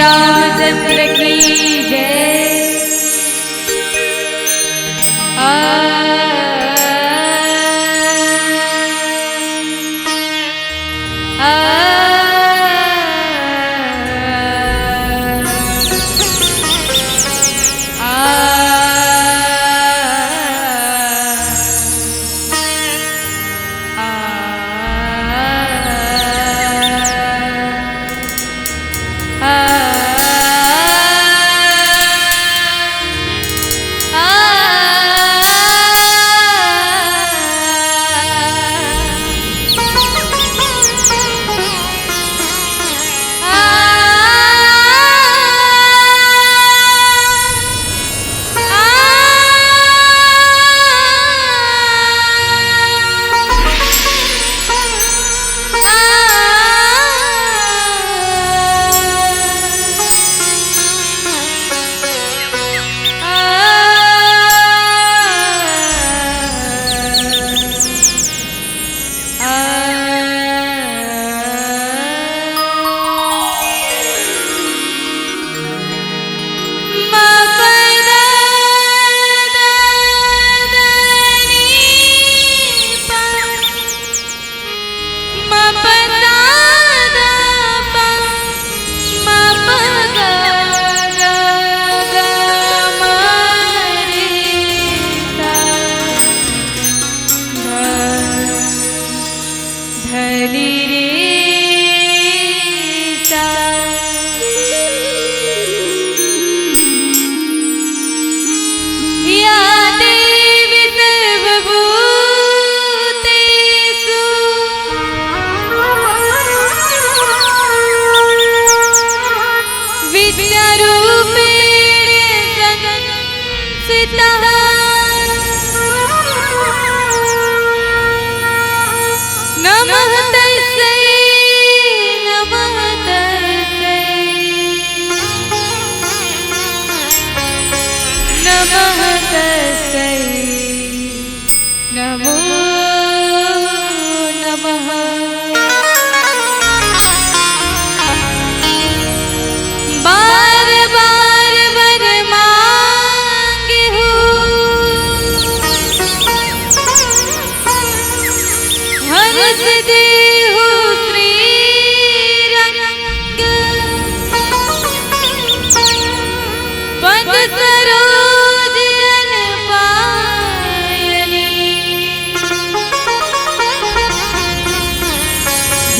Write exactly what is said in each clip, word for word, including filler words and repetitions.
रामचंद्र की जय। आ, आ, आ, धनी रे सा। या देवी सर्वभूतेषु विद्यारूपेण संस्थितः। नमः तस्यै, नमः तस्यै, नमः तस्यै, नमो नमः। बार बार वर मांगे हूँ, हंस देहु श्रीरंग, पद सरोज जन पायनी।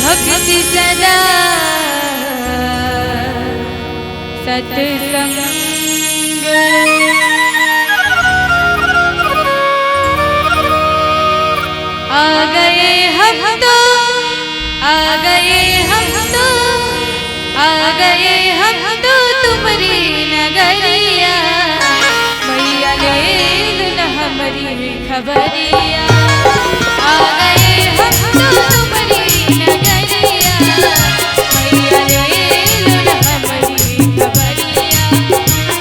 भक्ति सदा सत्संग। आ गए हम तो, आ गए हम तो, आ गए हम तो तुम्हरी नगरिया। मैया ले लो न हमरी खबरिया। आ गए हम तो तुम्हरी नगरिया। मैया ले लो न हमरी खबरिया।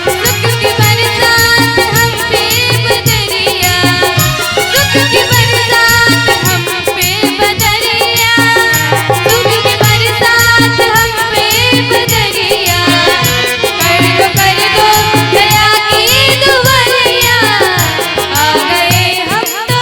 सुख की बरसात हम पे बदरिया, सुख की बरसात हम पे बदरिया, सुख की बरसात हम पे बदरिया। कर दो, कर दो दया की दुआरिया। आ गए हम तो,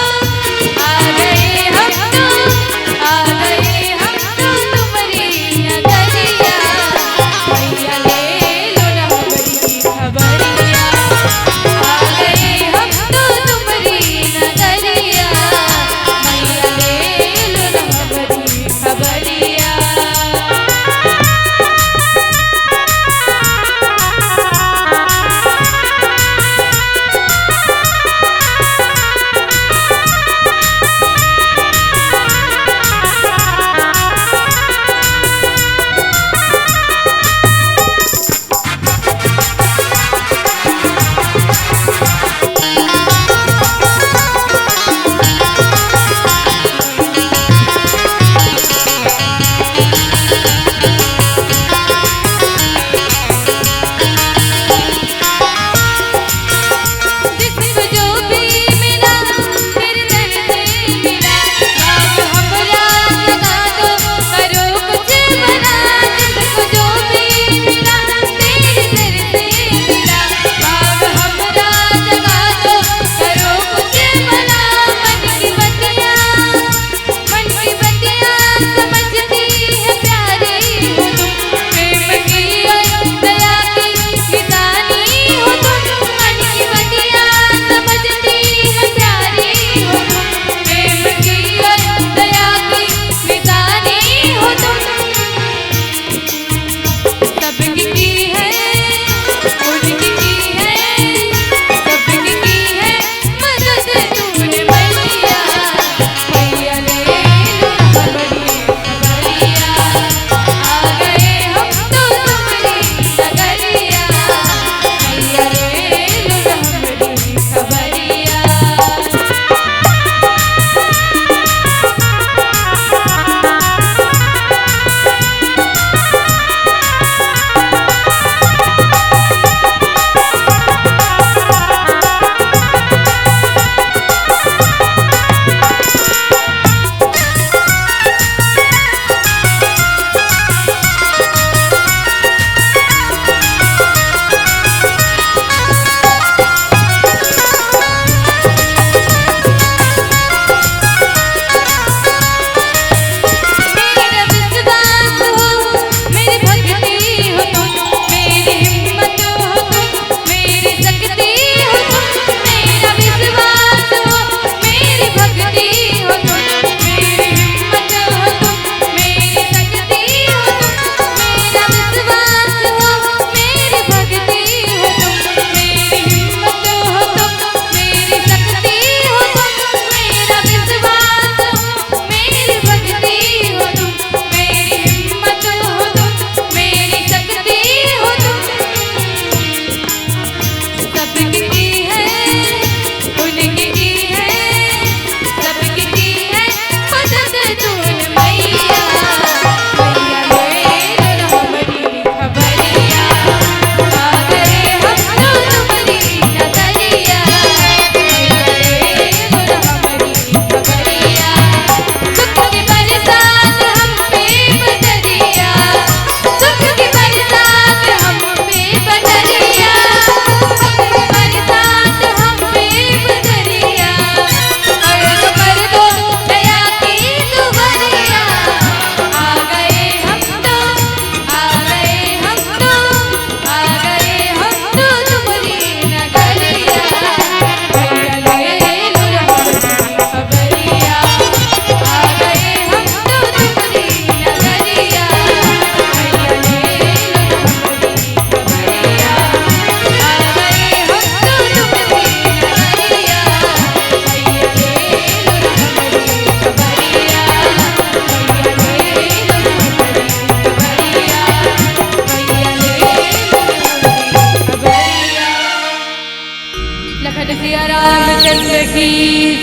रामचंद्र की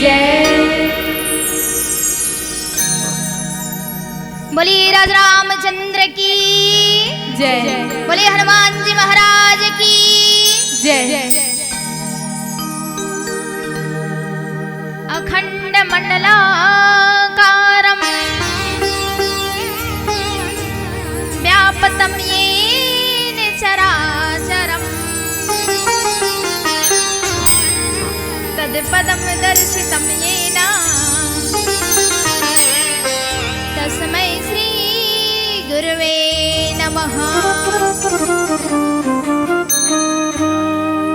जय। बोलिए राजा रामचंद्र की जय। बोलिए हनुमान जी महाराज की जय। अखंड मंडलाकारं व्याप्तं येन चराचरम्। तत्पदं दर्शितं येन तस्मै श्री गुरवे नमः।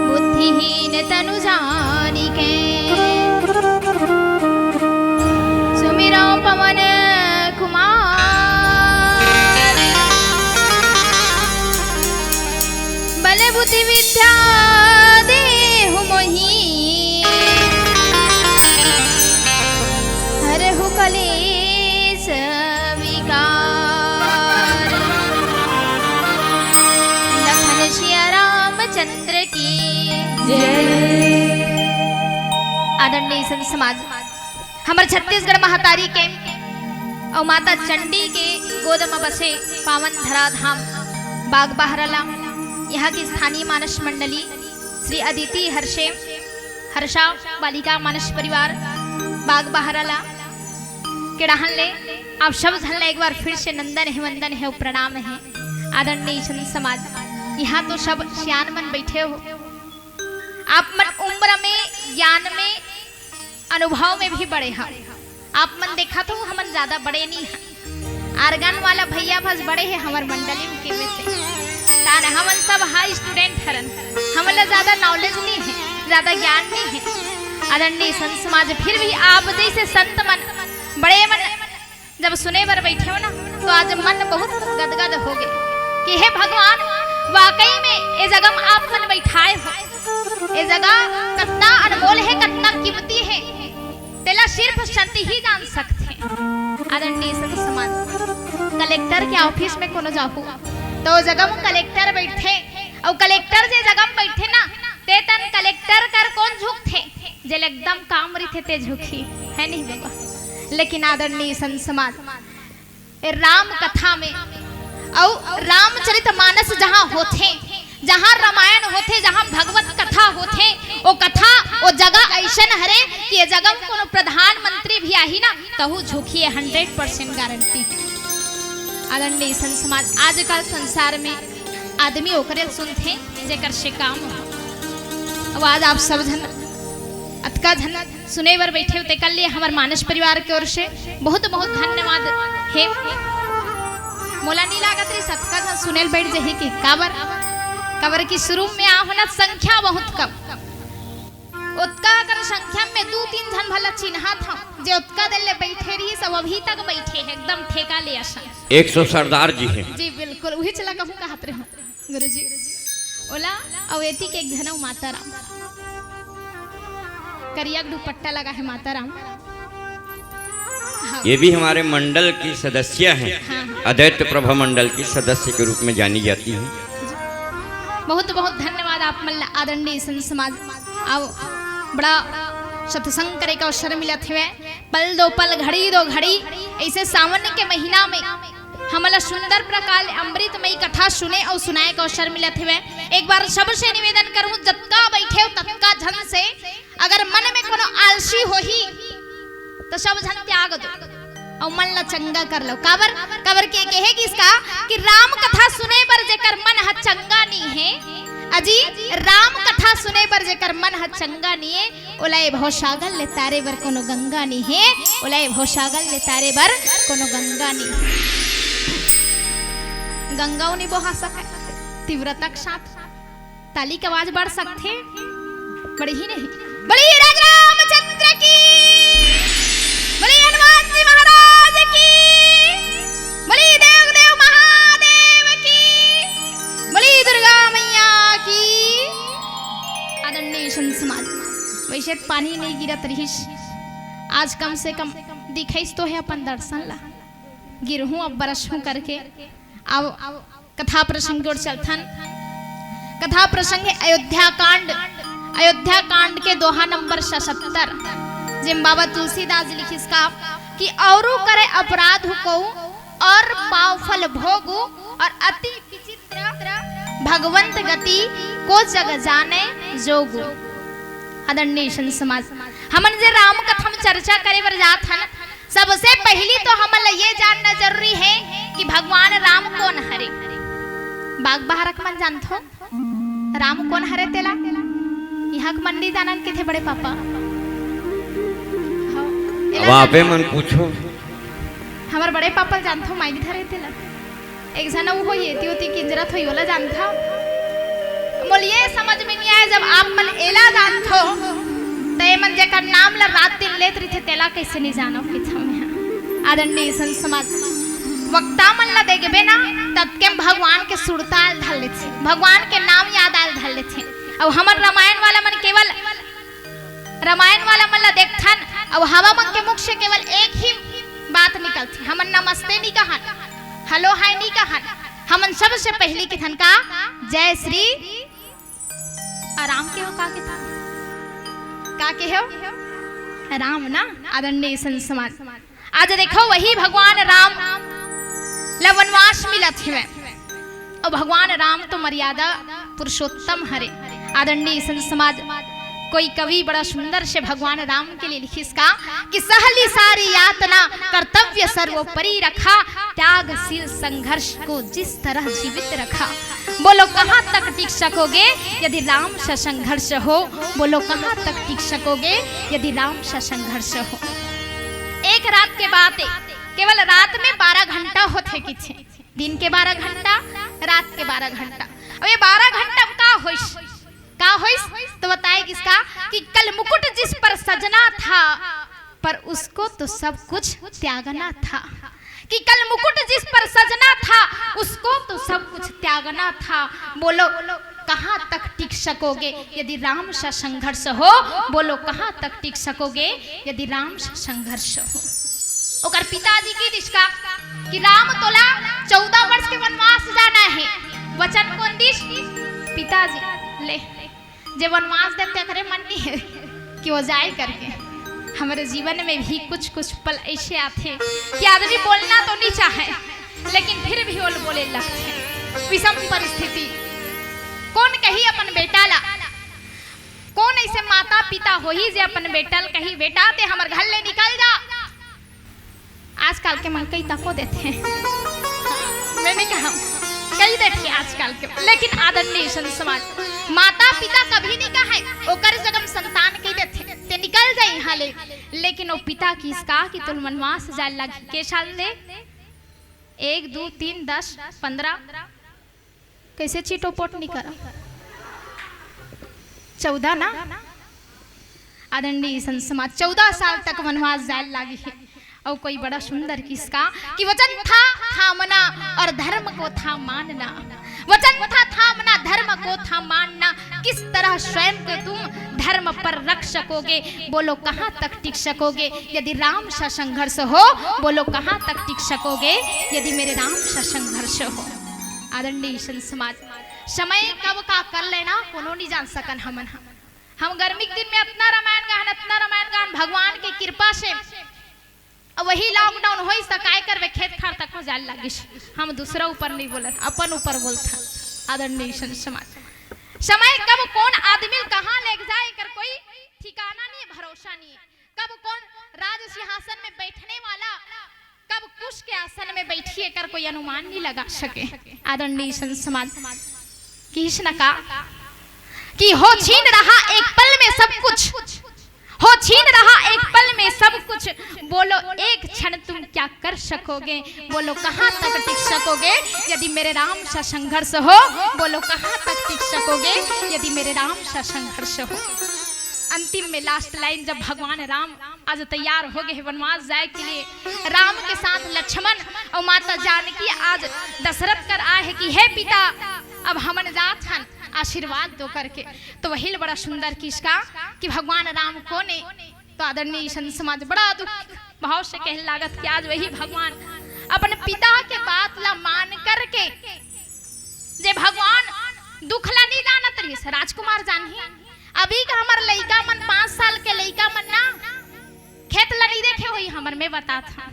बुद्धिहीन तनु जानिके सुमिरौ पवन कुमार। बल बुद्धि विद्या देहु मोहि हरहु कलेश विकार। लखन सिया रामचंद्र की जय। आदरणीय संत समाज, हमर छत्तीसगढ़ महतारी के अउ माता चंडी के गोद म बसे पावन धरा धाम बागबाहरा ला यहाँ के स्थानीय मानस मंडली श्री अदिति हर्षे, हर्षा बालिका मानस परिवार बागबाहरा ला के डहन ले आप सब झन ला एक बार फिर से नंदन हे, वंदन हे अउ प्रणाम हे। आदरणीय संत समाज, यहाँ तो सब सियान मन बैठे हो, आप मन उम्र में, ज्ञान में, अनुभव में भी बड़े हव। आप मन देखत हो, हमन ज्यादा बड़े नहीं हन। आर्गन वाला भैया बस बड़े हे हमर मंडली में के में से। तान हमन सब हाई स्टूडेंट हरन, हमन ला ज्यादा नॉलेज नहीं हे, ज्यादा ज्ञान नहीं हे। आदरणीय संत समाज, फिर भी आप जैसे संत मन, बड़े मन जब सुने बर बैठे हो ना, तो आज मन बहुत गदगद हो गए कि हे भगवान, वाकई में ए जगह में आप मन बैठाए हो। ए जगह कतना अनमोल हे, कतना कीमती हे, तेला सिर्फ संत ही जान सकथे। आदरणीय संत समाज, कलेक्टर के ऑफिस में कोनो जाहू, तो ओ जगह में कलेक्टर बैठे, अउ कलेक्टर जे जगह में बैठे ना, ते तन कलेक्टर कर कोन झुकथे? जेला एकदम काम रहिथे ते झुकही, हे नहीं बाबा? लेकिन आदरणीय संत समाज, ए राम कथा में अउ रामचरित मानस जहाँ होथे, जहाँ रामायण होथे, जहाँ भगवत कथा होथे, ओ कथा, ओ जगह अइसन हरे कि ए जगह में कोनो प्रधानमंत्री भी आही ना, तहू झुकही, हंड्रेड परसेंट गारंटी हे। आदरणीय संत समाज, आजकल संसार में आदमी ओकरे सुनथे जेकर से काम हो। अब आज आप सब झन अतका झन सुने बर बैठे हो, तेकर लिए हमर मानस परिवार के ओर से बहुत बहुत धन्यवाद हे। मोला नी लागत रहिस अतका झन सुने ल बैठ जही कि काबर, काबर कि शुरू में आ होना संख्या बहुत कम, ओतका अकन संख्या में दू तीन झन भला चिन्हात हंव, जे ओतका देर ले बैठे रहिस, सब अभी तक बैठे हे, एकदम ठेका ले असन। एक सौ सरदार जी हे। जी बिल्कुल, उही चला कहूँ कहत रहे गुरुजी। ओला, अउ एती के एक झन अउ माता राम। करिया के दुपट्टा लगा हे माता राम। हाँ। ये भी हमारे मंडल की सदस्य हैं। हाँ, हाँ। अद्वैत प्रभा मंडल की सदस्य के रूप में जानी जाती हैं। बहुत बहुत धन्यवाद आप मन ला आदरणीय संत समाज। अउ बड़ा सत्संग करे के अवसर मिलत हवे। पल दो पल, घड़ी दो घड़ी, ऐसे सावन के महीना में हमन ला सुंदर प्रकार ले अमृतमयी कथा सुने अउ सुनाए के अवसर मिलत हवे। एक बार सबसे निवेदन करहूँ, जतका बैठे हो ततका झन से, अगर मन में कोनो आलसी होही, तो सब झन त्याग दो अउ मन ला चंगा कर लो। काबर, काबर के कहे गिस का कि राम कथा सुने बर जेकर मन ह चंगा नी हे, अजी, राम कथा सुने बर जेकर मन ह चंगा नी हे, ओला ए भवसागर ले तारे बर कोनो गंगा नी हे, ओला ए भवसागर ले तारे बर कोनो गंगा नी हे। गंगा नी बोहा सके तीव्रता के साथ। ताली के आवाज बढ़ सकथे? बढ़ही नहीं। बोलिए राजा रामचंद्र की, बोलिए हनुमान जी महाराज की, बोलिए देव देव महादेव की, बोलिए दुर्गा मैया की। आदरणीय संत समाज, वैसे त पानी नहीं गिरत रहिस, आज कम से कम दिखाइस तो हे अपन दर्शन ला। गिरहूँ अब बरसहूँ करके। अब कथा प्रसंग के ओर चलथन। कथा प्रसंग हे अयोध्या कांड। अयोध्या कांड के दोहा नंबर सतहत्तर, जेम बाबा तुलसीदास जी लिखिस का कि औरू करे अपराध को और पाव फल भोगु और अति विचित्र भगवंत गति को जग जाने जोगु। आदरणीय संत समाज, हमन जे राम कथा में चर्चा करे बर जात हन, सबसे पहली तो हमन ला ये जानना जरूरी है कि भगवान राम कोन हरे। बाग बहारक मन जानथो राम कोन हरे तेला? इहाँ के मन नहीं जानन के थे बड़े पापा। हाँ, अब एला आपे जान- मन पूछो। हमर बड़े पापा ल जानथो, माइक धरे तेला। एक झन अउ होही, एती ओती किंजरत होही, ओला जानथव। मोला ये समझ में नहीं आए, जब आप मन एला जानथो, त ए मन जेकर नाम ला रात दिन लेत रहिथे, तेला कइसे नहीं जानव, किथम यहाँ। आदरणीय संत समाज, वक्ता मन ला देखबे ना, ततके म भगवान के सुरता आल धर लेथे, भगवान के नाम याद आल धर लेथे। अउ हमर रामायण वाला मन केवल रामायण वाला मन ला देखथन, अउ हवा मन के मुख से केवल एक ही बात निकलथे, हमन नमस्ते नी कहन, हेलो हाय नी कहन, हमन सबसे पहली किथन का जय श्री राम के हो, का किथन, का के हो राम ना। आदरणीय संत समाज, आज देखो वही भगवान राम ला वनवास मिलत हवे, अउ भगवान राम तो मर्यादा पुरुषोत्तम हरे। आदरणीय संत समाज, कोई कवि बड़ा सुंदर से भगवान राम के लिए लिखिस का कि सहली सारी यातना कर्तव्य सर्वोपरि रखा, त्यागशील संघर्ष को जिस तरह जीवित रखा। बोलो कहाँ तक टिक सकोगे यदि राम सा संघर्ष हो, बोलो कहाँ तक टिक सकोगे यदि राम सा संघर्ष हो। एक रात के बात है, केवल रात में बारह घंटा होथे किथे, दिन के बारह घंटा, रात के बारह घंटा। अब ये बारह घंटा में का होइस, का होइस? तो बताए किसका कि कल मुकुट जिस पर सजना था, पर उसको तो सब कुछ त्यागना था, कि कल मुकुट जिस पर सजना था, उसको तो सब कुछ त्यागना था। बोलो कहाँ तक टिक सकोगे यदि राम सा संघर्ष हो, बोलो कहाँ तक टिक सकोगे यदि राम सा संघर्ष हो। ओकर पिताजी कहि दिस का कि राम तोला चौदह वर्ष के वनवास जाना है, वचन कोन दिस? पिताजी। ले जे वनवास देथे तेकरे मन नहीं है कि वो जाए करके। हमरे जीवन में भी कुछ कुछ पल ऐसे आथे कि आदमी बोलना तो नहीं चाहे, लेकिन फिर भी ओला बोले लगथे। विषम परिस्थिति। कोन कही अपन बेटा ला, कोन ऐसे माता पिता होही जे अपन बेटा ला कही, "बेटा ते हमर घर ले निकल जा"? आजकल के मन कही तको देथे। मैं नहीं कहा, कही देथे आजकल के। लेकिन आदरणीय संत समाज, माता पिता कभी नहीं कहे, ओकर जगह संतान कही देथे, "ते निकल जा यहाँ ले।" लेकिन वो पिता कहिस का कि तोला वनवास जाए लगही। के साल ले? एक, दू, तीन, दस, पन्द्रह, कइसे चिटोपोट नहीं करा? चौदह ना? आदरणीय संत समाज, चौदह साल तक वनवास जाए लागिस। अउ कोई बड़ा सुंदर किहिस का कि वचन था थामना और धर्म को था मानना, वचन था थामना, धर्म को था मानना, किस तरह स्वयं को तुम धर्म पर रख सकोगे? बोलो कहाँ तक टिक सकोगे यदि राम सा संघर्ष हो? बोलो कहाँ तक टिक सकोगे यदि मेरे राम सा संघर्ष हो? आदरणीय संत समाज, समय कब का कर लेना कोनो नहीं जान सकन हमन ह। हम गर्मी के दिन में अतना रामायण गाहन, अतना रामायण गाहन, भगवान के कृपा से अब वही lockdown होइस त काय करबे, खेत खार तक में जाए लागिस। हम दूसरा ऊपर नहीं बोलत, अपन ऊपर बोलत हन। आदरणीय संत समाज, समय कब कोन आदमी ल कहाँ लेके जाए, एकर कोई ठिकाना नहीं है, भरोसा नहीं है। कब कोन राज सिंहासन में बैठने वाला, कब कुश के आसन में बैठी, एकर कोई अनुमान नहीं लगा सके। आदरणीय संत समाज, किहिस न का कि हो छीन रहा एक पल में सब कुछ, हो छीन रहा एक पल में सब कुछ, बोलो एक क्षण तुम क्या कर सकोगे? बोलो कहाँ तक टिक सकोगे यदि मेरे राम सा संघर्ष हो? बोलो कहाँ तक टिक सकोगे यदि मेरे राम सा संघर्ष हो? अंतिम में last line, जब भगवान राम आज तैयार हो गए हैं वनवास जाए के लिए, राम के साथ लक्ष्मण और माता जानकी आज दशरथ कर आए हैं कि हे पिता, अब हमन जात हन, आशीर्वाद दो करके। तो वही ल बड़ा सुंदर किहिस का कि भगवान राम कोन ए, तो आदरणीय संत समाज बड़ा दुख भाव से कहे लागत कि आज वही भगवान अपन पिता के बात ला मान करके, जे भगवान दुख ला नहीं जानत रहिस, राजकुमार जानही, अभी का हमर लइका मन, पाँच साल के लइका मन ना खेत ला नइ देखे होही। हमर, मैं बतात हँव,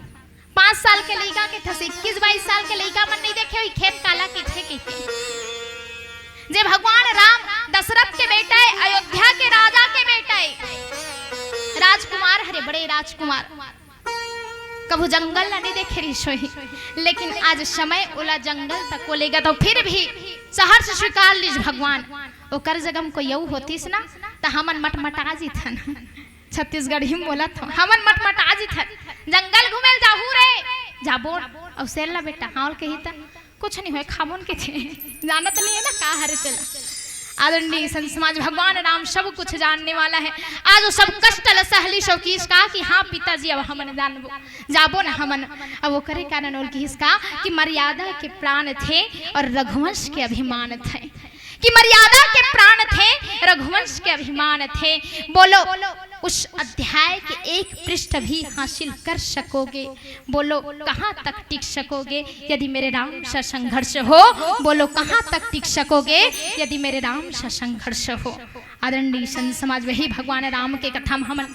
पाँच साल के लइका के ठस इक्कीस बाईस साल के लइका मन नइ देखे होही खेत काला कहिथे कहिके। जे भगवान राम दशरथ के बेटा हे, अयोध्या के राजा के बेटा हे, राजकुमार हरे, बड़े राजकुमार, कभू जंगल ला नइ देखे रिहिस होही, लेकिन आज समय ओला जंगल तक ओ लेगत हे। फिर भी सहर्ष स्वीकार लिस भगवान। ओकर जगह म कोई अउ होतिस ना, त हमन मटमटा जिथन। छत्तीसगढ़ी म बोलत हँव, हमन मटमटा जिथन। जंगल घूमे ल जाहूँ रे, जाबो। अउ शेर ला बेटा, हाँ ल कही त, कुछ नइ होय, खाबो न कहिथे। जानत नइ हे ना का हरे तेला। आदरणीय संत समाज, भगवान राम सब कुछ जानने वाला है। आज ओ सब कष्ट ल सह लिस अउ किहिस का कि हाँ पिताजी, अब हमन जानबो, जाबो न हमन। अब ओकरे कारण ओ ल किहिस का कि मर्यादा के प्राण थे अउ रघुवंश के अभिमान थे, कि मर्यादा के प्राण थे, रघुवंश के अभिमान थे। बोलो, उस अध्याय के एक पृष्ठ भी हासिल कर सकोगे? बोलो, कहाँ तक टिक सकोगे यदि मेरे राम सा संघर्ष हो? बोलो, कहाँ तक टिक सकोगे यदि मेरे राम सा संघर्ष हो? आदरणीय संत समाज, वही भगवान राम के कथा म हमन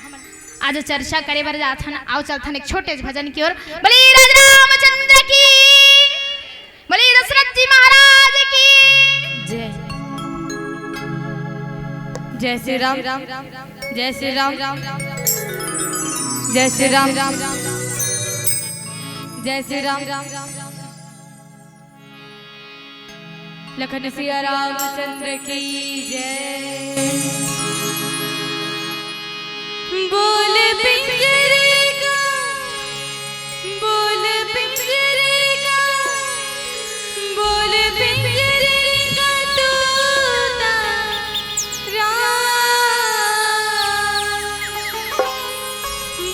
आज चर्चा करे बर जाथन। आओ चलथन एक छोटे से भजन की ओर। बोलिए राज रामचंद्र की, बोलिए दशरथ जी महाराज की। जय। जय श्री राम। जय श्री राम। जय श्री राम। जय श्री राम। लखन सिया रामचंद्र की जय। बोल पिंजरे का, बोल पिंजरे का, बोल पिंजरे का तोता राम,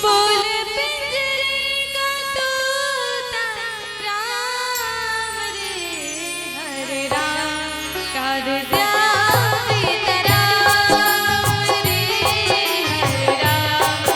बोल पिंजरे का तोता राम रे, हरे राम, कादू श्याम सीता राम रे, हरे राम,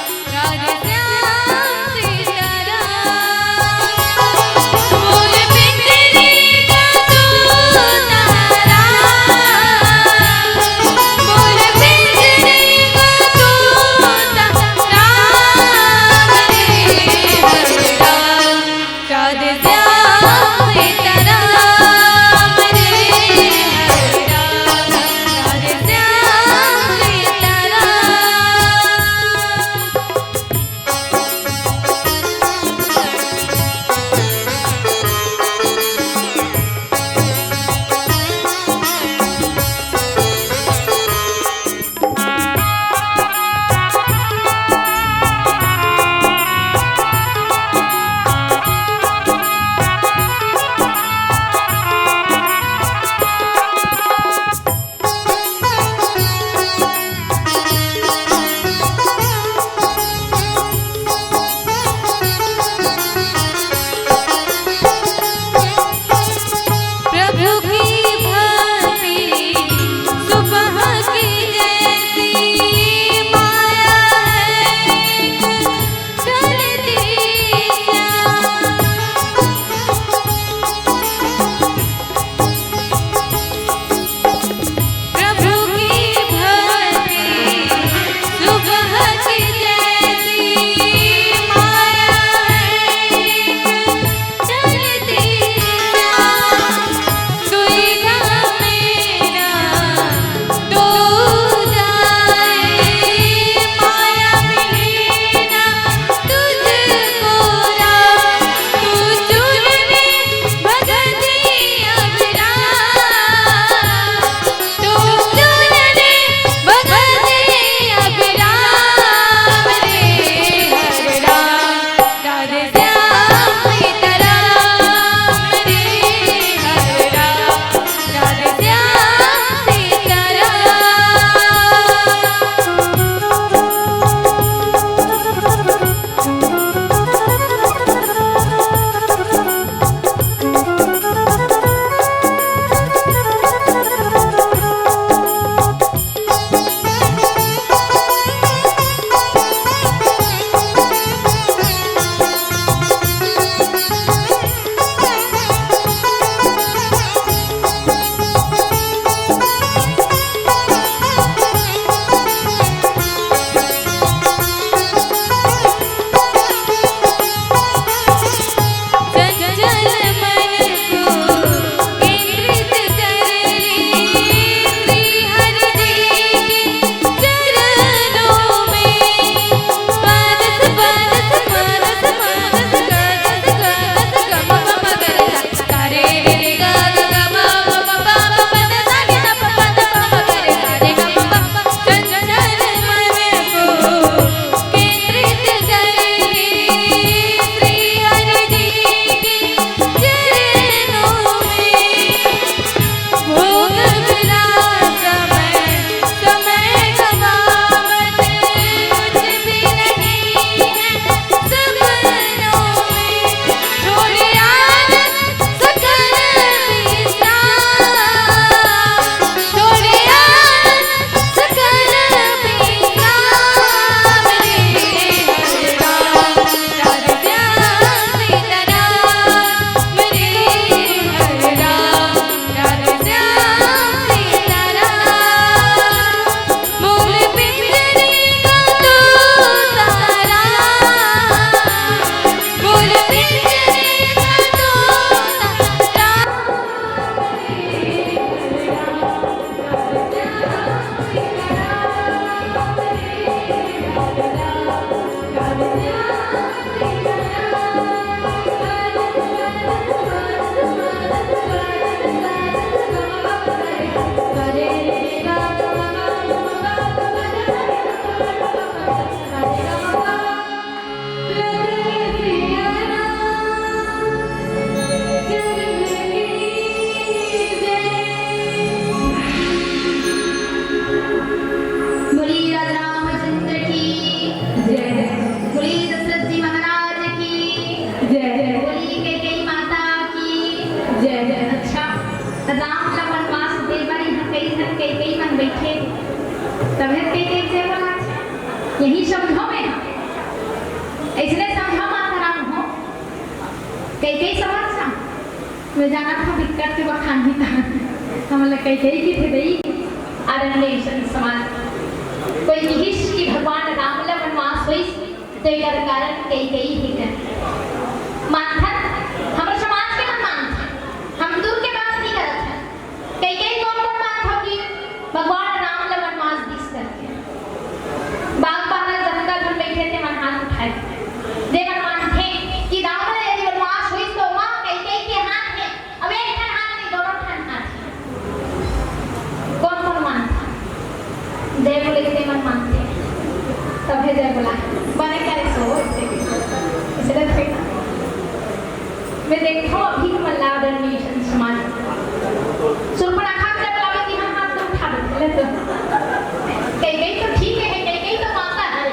कई कई मन बैठे, तभे कई कई से बोला, यही समझो में, ऐसने समझो माता राम हो, कई कई समझ ना, मैं जाना था दिक्कत के बखान ही था, हम लोग कई कई की थे दई। आदरणीय संत समाज, कोई किहिस कि भगवान राम ला वनवास होइस, तो एकर कारण कई कई ही कर मानथन, हमर समाज के मन मानथन, हम दूर के बात नहीं करत हन। कई कई कौन कौन बात हो कि भगवान राम ला वनवास दिस करके। बाग बाहर जतका झन बैठे थे मन हाथ उठाए। जे मन मानथे कि राम ला यदि वनवास होइस तो वहाँ कई कई के हाथ में, अब एक ठन हाथ नहीं, दोनों ठन हाथ। कौन कौन मानथे? जय बोले के मन मानथे। तभे जय बोला। बने करे सो, इसलिए थे। मैं देखता हूँ अभी हमर ला आदरणीय संत समाज। सुर्पणखा के जब लावे कि हम हाथ तो उठा देते, ले तो। कई कई तो ठीक है, कई कई तो माता है।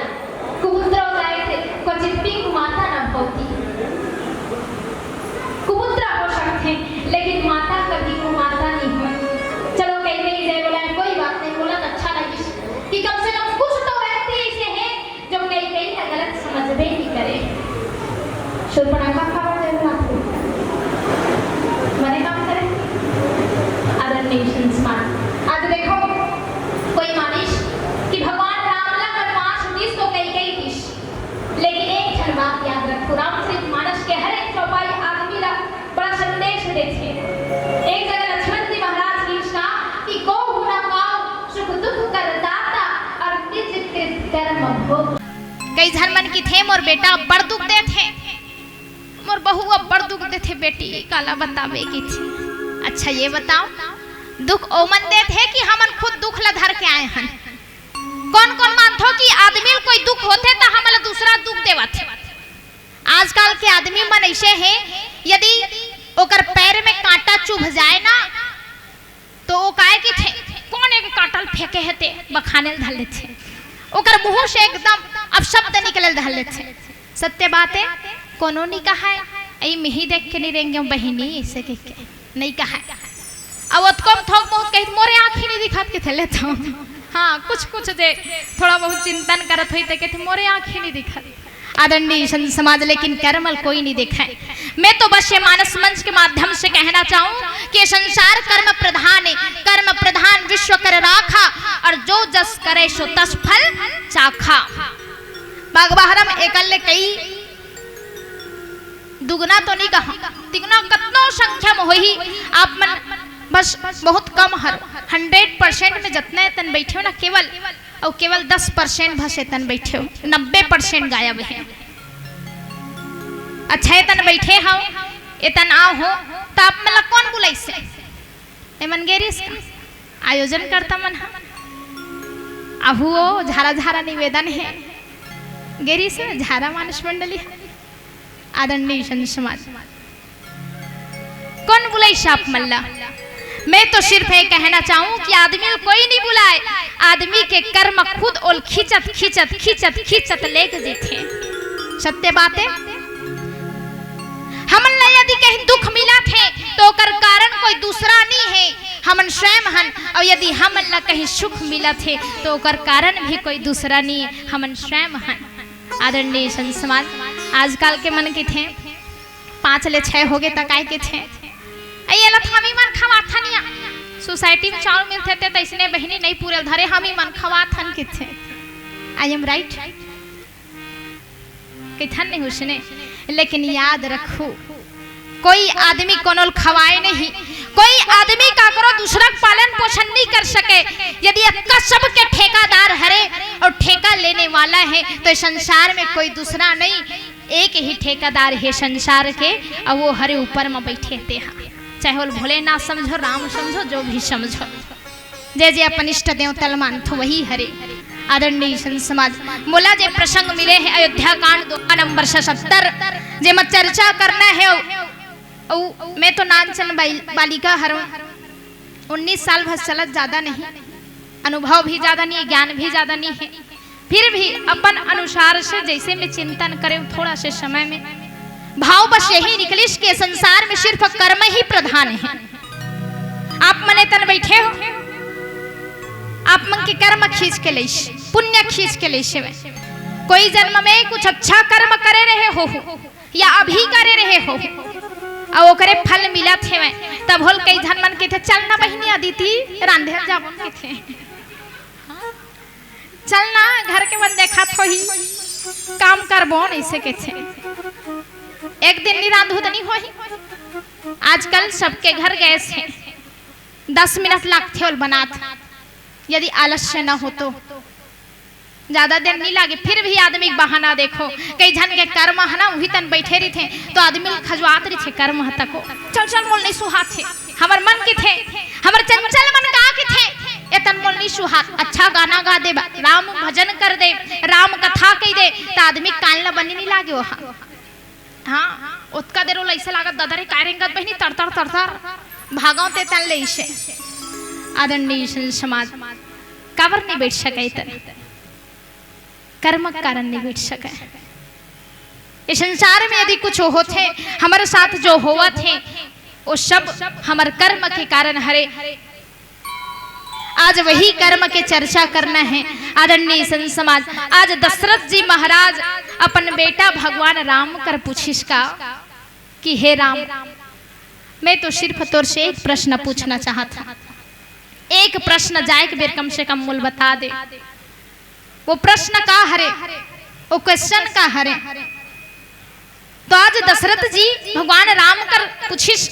कुपुत्र हो जाए थे, क्वचित भी कुमाता न भवती। कुपुत्र हो सकते हैं, लेकिन माता कभी कुमाता नहीं हो। चलो, कई कई जय बोला, कोई बात नहीं, बोला तो अच्छा लगी कि कम से कम कुछ तो व्यक्ति ऐसे हैं जो कई कई का गलत समझबे नहीं करे। सुर्पणखा खबर दे रहा था। मने काम करे। आदरणीय संत समाज, आज देखो, कोई मानिस कि भगवान राम ला वनवास दिस तो कई कई दिस, लेकिन एक ठन बात याद रखो, रामचरित मानस के हर एक चौपाई आदमी ला बड़ा संदेश देथे। एक जगह लक्ष्मण जी महाराज जी का कि को हुना काऊ सुख दुख करदाता और निज कृत कर्म भोग। कई झन मन किथे मोर बेटा बड़ दुख देथे, मोर बहू अब्बड़ दुख देथे बेटी, काला बतावे किथे। अच्छा ये बताओ, दुख ओमन देथे कि हमन खुद दुख ला धर के आए हन? कौन कौन मानथो कि आदमी ल कोई दुख होथे त हमन ल दूसरा दुख देवत हे? आजकल के आदमी मन ऐसे हे, यदि ओकर पैर में कांटा चुभ जाए ना, तो वो काय किथे, कौन एक कांटा ल फेंके हे ते बखाने ल धर लेथे। ओकर मुंह से एकदम अपशब्द निकले ल धर लेथे। सत्य बात है, कोनो नहीं कहा है, "ऐ मिही देख के नहीं रेंगे बहिनी," ऐसे कह के नहीं कहा है। अब ओतको म थोक बहुत कही, "मोरे आँखी नहीं दिखत," किथे लेता हूँ। हाँ, कुछ कुछ जे थोड़ा बहुत चिंतन करत होई ते कहते, "मोरे आँखी नहीं दिखत।" आदरणीय संत समाज, लेकिन कर्म ल कोई नहीं देखा है। मैं तो बस ये मानस मंच के माध्यम से कहना चाहूँ कि ये संसार कर्म प्रधान है, कर्म प्रधान विश्व कर राखा, और जो जस करे सो तस फल चाखा। बागबाहरा म एकल ले कई दुगना तो नहीं कहा, तिगना कतनो संख्या में होही, आप मन बस बहुत कम हर, हंड्रेड परसेंट में जतना एतन बैठे हो ना केवल, और केवल दस परसेंट बस एतन बैठे हो, नब्बे परसेंट गायब है। अच्छा एतन बैठे हो, एतन आओ हो, तो आप मन ला कौन बुलाइस? एमन गे रिहिस का? आयोजन करता मन हा। अहू ओ झारा झारा निवेदन है। गे रिहिस झारा मानस मंडली। आदरणीय संत समाज, कौन बुलाइस आप मन ला? मैं तो सिर्फ ये कहना चाहूँ कि आदमी ल कोई नहीं बुलाए, आदमी के कर्म खुद ओल खींचत, खींचत, खींचत, खींचत लेके जीथे। सत्य बात है। हमन ला यदि कहीं दुख मिलत हे, तो ओकर कारण कोई दूसरा नहीं है, हमन स्वयं हन। और यदि हमन ला कहीं सुख मिलत हे, तो ओकर कारण भी कोई दूसरा नहीं है, हमन स्वयं हन। आदरणीय संत समाज, आजकल के मन किथे, पाँच ले छह होगे त काय किथे, "अई, एला तो हमी मन खवाथन या, सोसाइटी में चाउर मिलथे ते तइसने बहिनी नहीं पूरे धरे, हमी मन खवाथन," किथे। I am right? किथन नहीं उसने, लेकिन याद रखो, कोई आदमी कोनो ल खवाए नहीं, कोई आदमी काकरो दूसरा के पालन पोषण नहीं कर सके। यदि अतका सब के ठेकादार हरे और ठेका लेने वाला है, तो इस संसार में कोई दूसरा नहीं, एक ही ठेकादार है संसार के, और वो हरे ऊपर में बैठे ते हा। चाहे वो भोलेनाथ समझो, राम समझो, जो भी समझो। जे जे अपन इष्ट देवता ल मानथो वही हरे। आदरणीय संत समाज, मोला जे प्रसंग मिले हे अयोध्या कांड दोहा नंबर सतहत्तर, जेमा चर्चा करना हे, अउ, अउ मैं तो नानचन बाल-, बालिका हरव, उन्नीस साल भर चलत ज्यादा नहीं, अनुभव भी ज्यादा नहीं, ज्ञान भी ज्यादा नहीं है, फिर भी अपन अनुसार से जैसे मैं चिंतन करे थोड़ा से समय में भाव बस यही निकलिस के संसार में सिर्फ कर्म ही प्रधान है। आप मन एतन बैठे हो, आप मन के कर्म खींच के लइस, पुण्य खींच के लइस हवय। कोई जन्म में कुछ अच्छा कर्म करे रहे हो या अभी करे रहे हो, अउ ओकरे फल मिलत हेवय, तब होल कई झन मन कहिथे, "चल ना बहिनी, अदिति, रांधे ल जाबो न," कहिथे। "चल ना, घर के मन देखत होही, काम करबो न," अइसे कहिथे। एक दिन नी रांधहू त नी होही। आजकल सबके घर गैस हे, दस मिनट लागथे ओला बनात, यदि आलस्य न हो तो। जादा देर नी लागे, फिर भी आदमी के बहाना देखो। कई झन के कर्म ह ना, उही तन बइठे रहिथे, तो आदमी ल खजुवात रहिथे कर्म ह तको। "चल, चल, मोला नइ सुहात हे।" हमर मन कहिथे, हमर चंचल मन का कहिथे, "ए तन मोला नइ सुहात।" अच्छा गाना गा दे, राम भजन कर दे, राम कथा कहि दे, त आदमी के कान ल बने नी लागे ओहा। हाँ, ओतका देर ओला अइसे लागत, "ददा रे, काय रेंगत बहिनी, तर तर तर तर भागव ते तन ले अइसे।" आदरणीय समाज, काबर नइ बइठ सकय तन? कर्म के कारण नइ बइठ सकय। ए संसार में यदि कुछ होथे, हमर साथ जो होवत हे, वो सब हमर कर्म के कारण हरे। आज वही कर्म के चर्चा करना हे। आदरणीय संत समाज, आज दशरथ जी महाराज अपन बेटा भगवान राम कर पूछिस का कि "हे राम, मैं तो सिर्फ तोर से एक प्रश्न पूछना चाहत हूँ, एक प्रश्न जाए के बेर कम से कम मोला बता दे।" वो प्रश्न का हरे, वो question का हरे? तो आज दशरथ जी भगवान राम कर पूछिस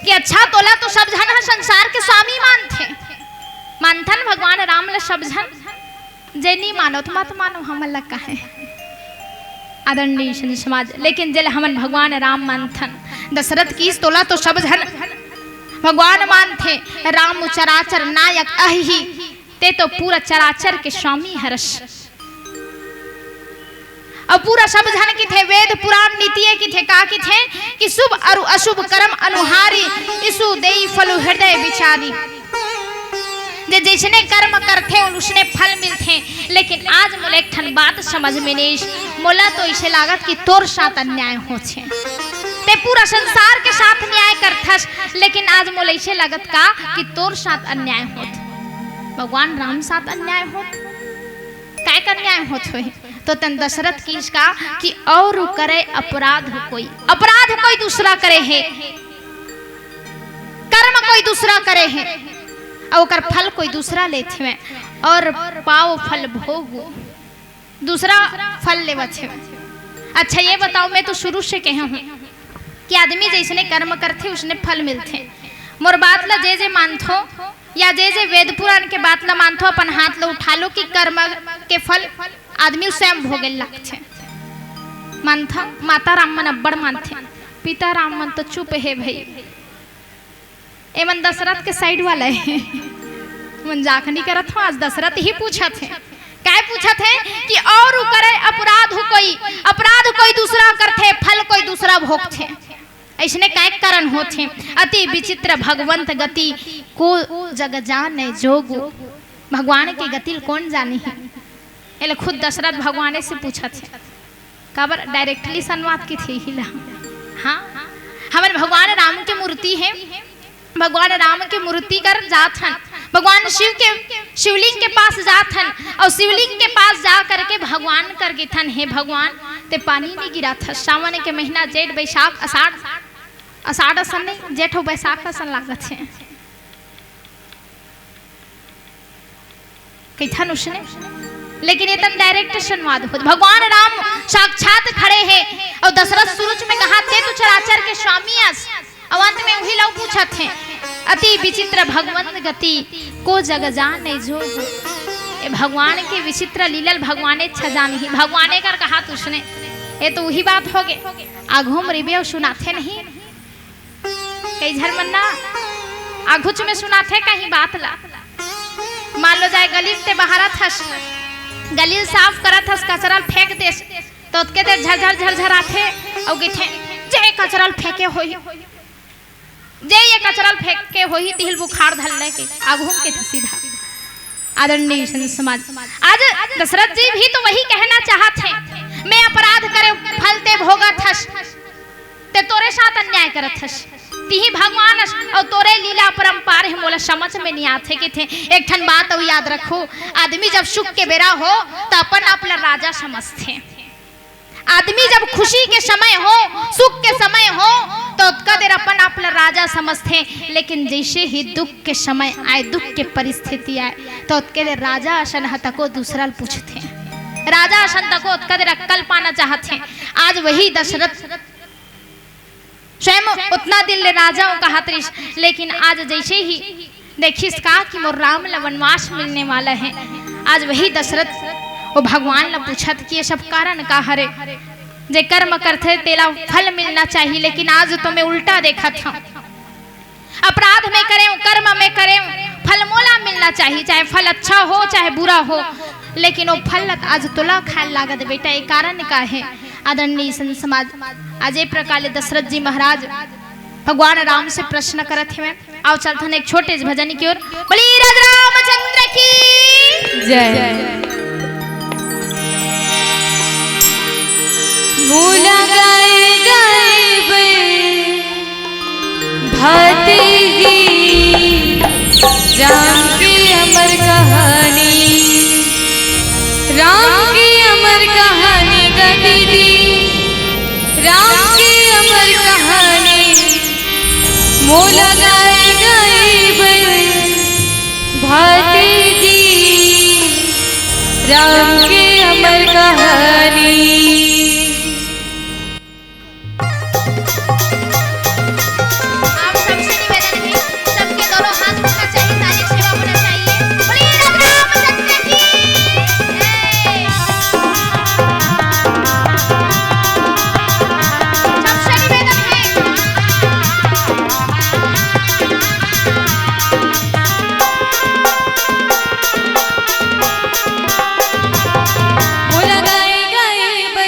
कि "अच्छा, तोला तो सब झन ह संसार के स्वामी मानथे, मानथन भगवान राम ल सब झन, जे नी मानो त मत मानो, हमन ल काहे?" आदरणीय संत समाज, लेकिन जेला हमन भगवान राम मानथन, दशरथ कहिस, "तोला तो सब झन भगवान मानथे, राम चराचर नायक अहिहि, ते तो पूरा चराचर के स्वामी हरस।" अउ पूरा सब झन कहिथे, वेद पुराण नीति ए कहिथे, का कहिथे कि "शुभ अरु अशुभ कर्म अनुहारी, इसु देई फलु हृदय विचारी।" जे जइसने कर्म करथे, ओला उसने फल मिलथे। लेकिन आज मोला एक ठन बात समझ में नइ आइस, मोला तो अइसे लागत कि तोर साथ अन्याय होथे। ते पूरा संसार के साथ न्याय करथस, लेकिन आज मोला अइसे लागत का कि तोर साथ अन्याय होत, भगवान राम साथ अन्याय होत। काय का अन्याय होत होही? तो तन दशरथ कहिस का कि "और करे अपराध कोई, अपराध कोई दूसरा करे हे, कर्म कोई दूसरा करे हे, अउ ओकर फल कोई दूसरा लेत हेवय, और पाव फल भोगु, दूसरा फल लेवत हेवय।" अच्छा, ये बताओ, मैं तो शुरू से कहे हूँ कि आदमी जइसने कर्म करथे, उसने फल मिलथे। मोर बात ला जे जे मानथो, या जे जे वेद पुराण के बात ला मानथो, अपन हाथ ला उठा लो कि कर्म के फल आदमी स्वयं भोगे लागथे। मानथा, माता राम मन अब्बड़ मानथे, पिता राम मन तो चुप हे भई। एमन दशरथ के side वाला हे। मन जाखनी करत हो, आज दशरथ ही पूछत हे। काय पूछत हे कि "और करे अपराध कोई, अपराध कोई दूसरा करथे, फल कोई दूसरा भोगथे।" अइसने काय कारण होथे? "अति विचित्र भगवंत गति, को जग जाने जोगु।" भगवान के गति ल कोन जानी हे? एला खुद दशरथ भगवाने से पूछत हे। काबर directly संवाद कथे ही ला। हाँ, हमर भगवान राम के मूर्ति हे, भगवान राम के मूर्ति कर जात हन, भगवान शिव के शिवलिंग के पास जात हन, अउ शिवलिंग के पास जा करके भगवान कर कहिथन, "हे भगवान, ते पानी नइ गिराथस, सावन के महीना, जेठ, बैसाख, अषाढ़, अषाढ़ असन नहीं, जेठ अउ बैसाख असन लागत हे।" कहिथन उसने, लेकिन एतन direct संवाद होत। भगवान राम साक्षात खड़े हे अउ दशरथ सुरुच में कहा, "ते तो चराचर के स्वामी अस।" अउ अंत में उही ला पूछत हे, "अति विचित्र भगवंत गति, को जग जाने जोगु।" ए भगवान के विचित्र लीला ल भगवाने अच्छा जानही, भगवाने कर कहा तुसने। ए तो उही बात होगे। आघू म रहिबे अउ सुनाथे नहीं। कई झन मन ना आघूच में सुनाथे कहीं बात ला। मान लो जाए गली म ते बहारत हस, गली ल साफ करत हस, कचरा ल फेंक देस, त ओतके देर झरझर झरझर आथे अउ कहिथे, "जे कचरा ल फेंके होही, जे ये कचरा ल फेंके होही, तिही ल बुखार धर ले," के आघू म कहिथे सीधा। आदरणीय संत समाज, आज दशरथ जी भी तो वही कहना चाहत हे, "मैं अपराध करे, फल ते भोगत हस।" ते तोरे साथ अन्याय करत हस। तिही भगवान अस-, अउ तोरे लीला अपरंपार हे, मोला समझ में नइ आथे कहिथे। एक ठन बात अउ याद रखो, आदमी जब सुख के बेरा हो, त अपन आप ल राजा समझथे। आदमी जब खुशी के समय हो, सुख के समय हो, त ओतका देर अपन आप ल राजा समझथे। लेकिन जइसे ही दुख के समय आय, दुख के परिस्थिति आय, त ओतके देर राजा असन ह तको दूसरा ल पूछथे। राजा असन तको ओतका देर अक्कल पाना चाहथे। आज वही दशरथ स्वयं ओतना दिन ले राजा अउ कहत रिहिस, लेकिन आज जइसे ही देखिस का कि मोर राम ल वनवास मिलने वाला हे, आज वही दशरथ ओ भगवान ल पूछत कि ये सब कारण का हरे? जे कर्म करथे तेला फल मिलना चाही, लेकिन आज तो मैं उल्टा देखत हंव। अपराध मैं करेंव, कर्म मैं करेंव, फल मोला मिलना चाही, चाहे फल अच्छा हो, चाहे बुरा हो, लेकिन ओ फल ल आज तोला खाए लागत बेटा, ये कारण का हे? आदरणीय संत समाज, आज ए प्रकार ले दशरथ जी महाराज भगवान राम से प्रश्न करत हेवय। आओ चलथन एक छोटे से भजन की ओर। बोलिए राज रामचंद्र की जय। मोला गाए गाए बर भाते गीत, राम के अमर कहानी, राम के अमर कहानी गा दीदी, राम के अमर कहानी। मोला गाए गाए बर भाते गीत, राम के अमर कहानी। आप सबसे निवेदन है, सबके दोनों हाथ उठना चाहिए, ताली सेवा होना चाहिए। बोलिए राम रामचंद्र की जय। सबसे निवेदन है। मोला गाए गाए बर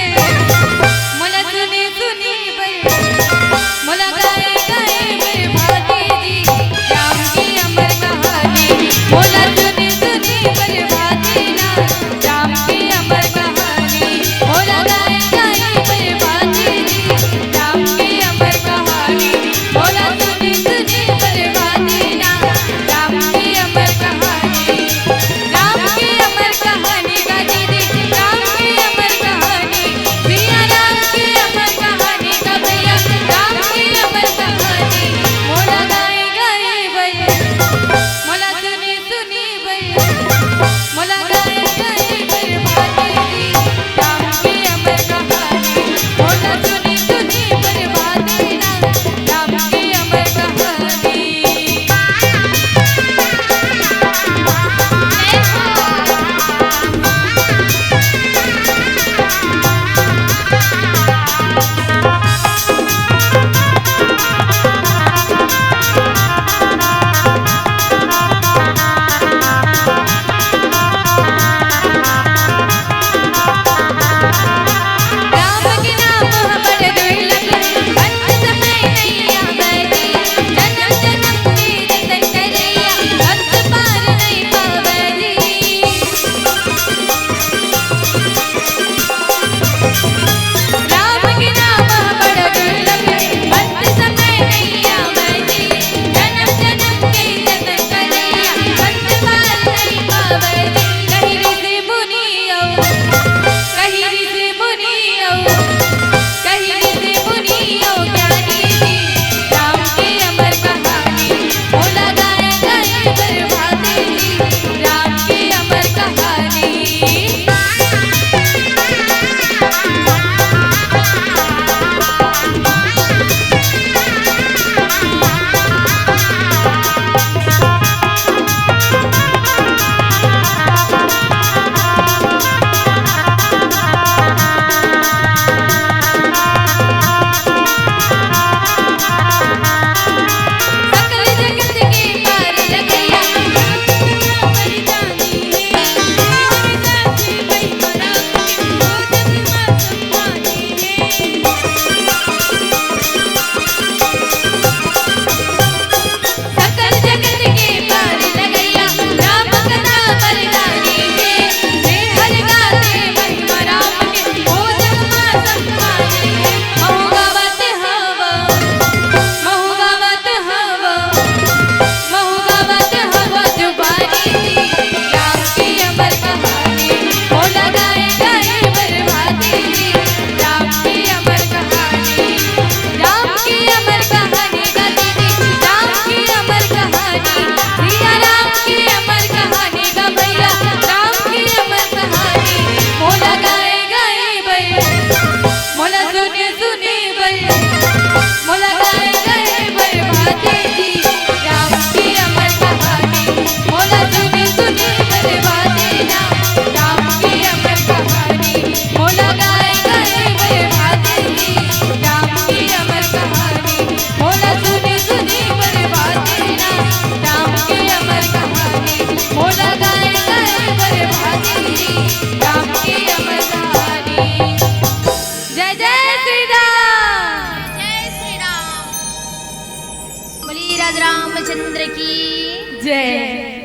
चंद्र की जय।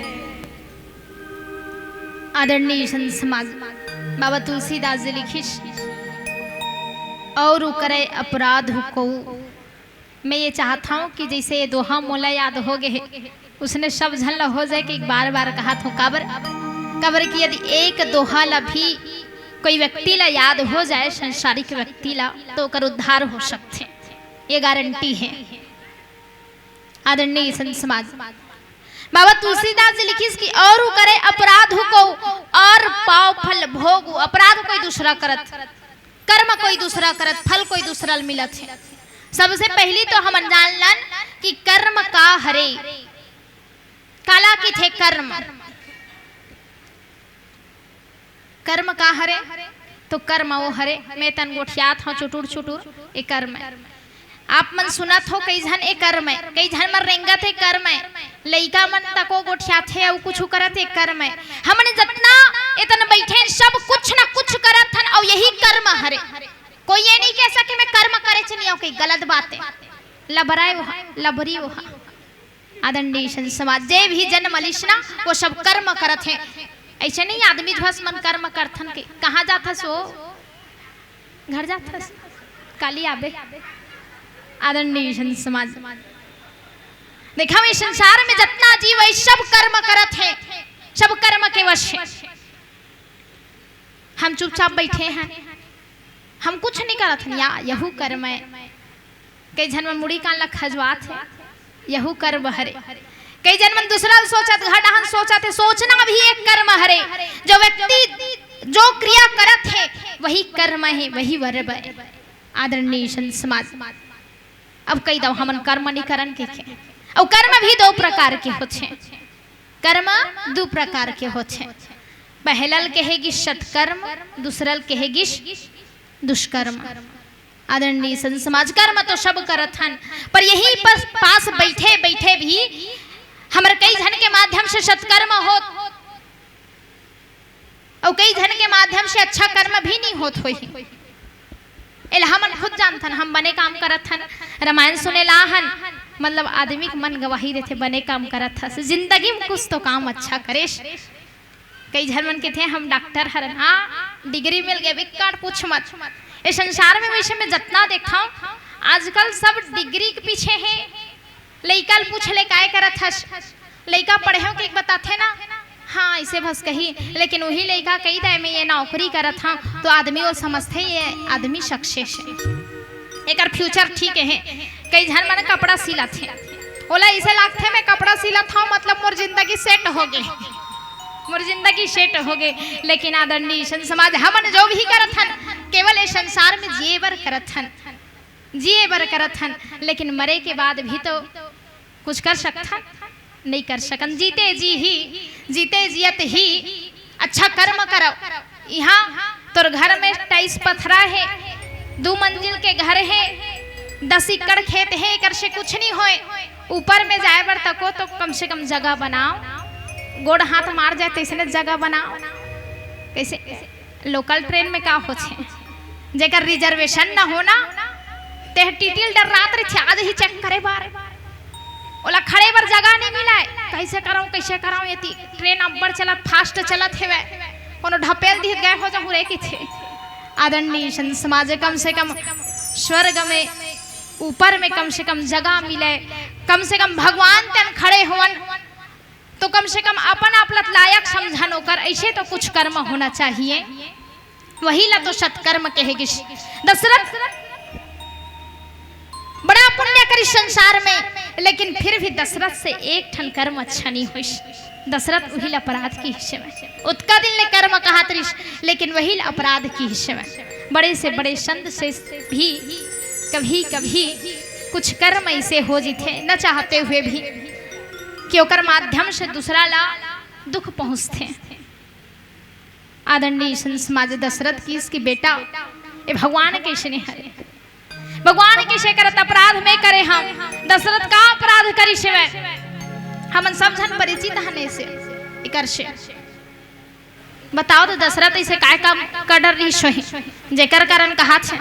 आदरणीय संत समाज, बाबा तुलसीदास जी लिखिस, "और करे अपराध को।" मैं ये चाहत हूँ कि जैसे ये दोहा मोला याद हो गए हे, उसने सब झन ला हो जाए कि एक बार बार कहा थो। काबर, काबर कि यदि एक दोहा ला भी कोई व्यक्ति ला याद हो जाए, संसारिक व्यक्ति ला, तो ओकर उद्धार हो सकथे, ये गारंटी हे। आदरणीय संत समाज, बाबा तुलसीदास जी लिखिस कि "और करे अपराध को, और पाव फल भोग।" अपराध कोई दूसरा करत, कर्म कोई दूसरा करत, फल कोई दूसरा मिलत हे। सबसे पहली तो हमन जान लन कि कर्म का हरे, काला किथे कर्म। कर्म का हरे? तो कर्म वो हरे, मैं तन गोठियात हूँ चुटुर चुटुर, ये कर्म हे। आप मन सुनत हो, कई झन ए कर्म हे, कई झन मन रेंगत हे कर्म हे, लइका मन तको गोठियाथे अउ कुछु करत हे कर्म हे। हमन जतना एतन बैठे हन, सब कुछ न कुछ करत हन, अउ यही कर्म हरे। कोई ये नहीं कह सके मैं कर्म करे च नहीं हूँ, कई गलत बात हे। लबराए वहा, लबरी वहा। आदरणीय संत समाज, जे भी जन्म लिस ना, वो सब कर्म करत हे। ऐसे नहीं आदमी भस मन कर्म करथन के। कहाँ जाथस वो? घर जाथस, काली आबे। आदरणीय संत समाज, देखा, ये संसार में जतना जीव हे, सब कर्म करत हे, सब कर्म के वश हे। हम चुपचाप बैठे हन, हम कुछ नहीं करत हन, या यहू कर्म हे। कई झन मन मुड़ी कान ला खजवात हे, यहू कर्म हरे। कई झन मन दूसरा ल सोचत, घर डहन सोचत हे, सोचना भी एक कर्म हरे। जो व्यक्ति जो क्रिया करत हे, वही कर्म हे, वही वर्ब हे। आदरणीय संत समाज, अब कई दव हमन कर्म नहीं करन के, के। अउ कर्म भी दो प्रकार के होथे, कर्म दो प्रकार के होथे। पहला ल कहे गिस सत्कर्म, दूसरा ल कहे गिस दुष्कर्म। आदरणीय संत समाज, कर्म तो सब करत हन, पर यही पास, पास बैठे बैठे भी हमर कई झन के माध्यम से सत्कर्म होत, अउ कई झन के माध्यम से अच्छा कर्म भी नहीं होत होही। एला हमन खुद जानथन, हम बने काम करत हन, रामायण सुने ला हन, मतलब आदमी के मन गवाही देथे, बने काम करत हस, जिंदगी में कुछ तो काम अच्छा करेस। कई झन मन कथे, "हम डॉक्टर हरन।" हाँ, डिग्री मिल गए, बिकट पूछ मत। ये संसार में वैसे मैं जतना देखता हूँ, आजकल सब डिग्री के पीछे हे। लइका ल पूछ ले, "काय करत हस?" लइका पढ़े हो के बताथे ना, हाँ, ऐसे बस कही, लेकिन वही लइका कही दे, "मैं ये नौकरी करत हूँ," तो आदमी वो समझथे, ये आदमी सक्सेस हे, एकर फ्यूचर ठीक हे। कई झन मन कपड़ा सिलत हे, ओला ऐसे लागथे, "मैं कपड़ा सिलत हूँ, मतलब मोर जिंदगी सेट हो गे, मोर जिंदगी सेट हो गे।" लेकिन आदरणीय संत समाज, हमन जो भी करत हन, केवल इस संसार में जिए बर करत हन, जिए बर करत हन, लेकिन मरे के बाद भी तो कुछ कर सकथन? नहीं कर सकन। जीते जी ही, जीते जियत ही अच्छा कर्म करव। यहाँ तोर घर में टाइस पथरा हे, दू मंजिल के घर हे, दस एकड़ खेत हे, एकर से कुछ नहीं होय। ऊपर में जाए बर तको तो कम से कम जगह बनाव, गोड़ हाथ मार जाए तैसने जगह बनाव। कैसे? लोकल ट्रेन में का होथे, जेकर रिजर्वेशन न हो ना, तेह टीटी ल डर्रात रहिथे, आज ही चेक करे बर, ओला खड़े बर जगह नहीं मिलय। कैसे करव, कैसे करव, एती ट्रेन अब्बड़ चलत, फास्ट चलत हेवय, कोनो ढपेल दिहिस, गए हो जाहूँ रे कहिथे। आदरणीय संत समाज, कम से कम स्वर्ग में ऊपर में कम से कम जगह मिलय, कम से कम भगवान तेन खड़े होवन, तो कम से कम अपन आप ल लायक समझन ओकर, ऐसे तो कुछ कर्म होना चाहिए। वही ला तो सत्कर्म कहे गिस। दशरथ बड़ा पुण्य करिस संसार में, लेकिन फिर भी दशरथ से एक ठन कर्म अच्छा नहीं होइस। दशरथ उही ला अपराध किहिस हवय, ओतका दिन ले कर्म कहत रिहिस, लेकिन वही ला अपराध किहिस हवय। बड़े से बड़े संत से भी कभी कभी कुछ कर्म ऐसे हो जिथे, न चाहते हुए भी, कि ओकर माध्यम से दूसरा ला दुख पहुंचथे। आदरणीय संत समाज, दशरथ किहिस कि बेटा, ये भगवान के स्नेह हे, भगवान के से करत अपराध मैं करे हंव। दशरथ का अपराध करिस हवय, हमन सब झन परिचित हन एसे, एकर से। बताओ तो दशरथ ऐसे काय काम कर डर रहिस होही, जेकर कारण कहात हे,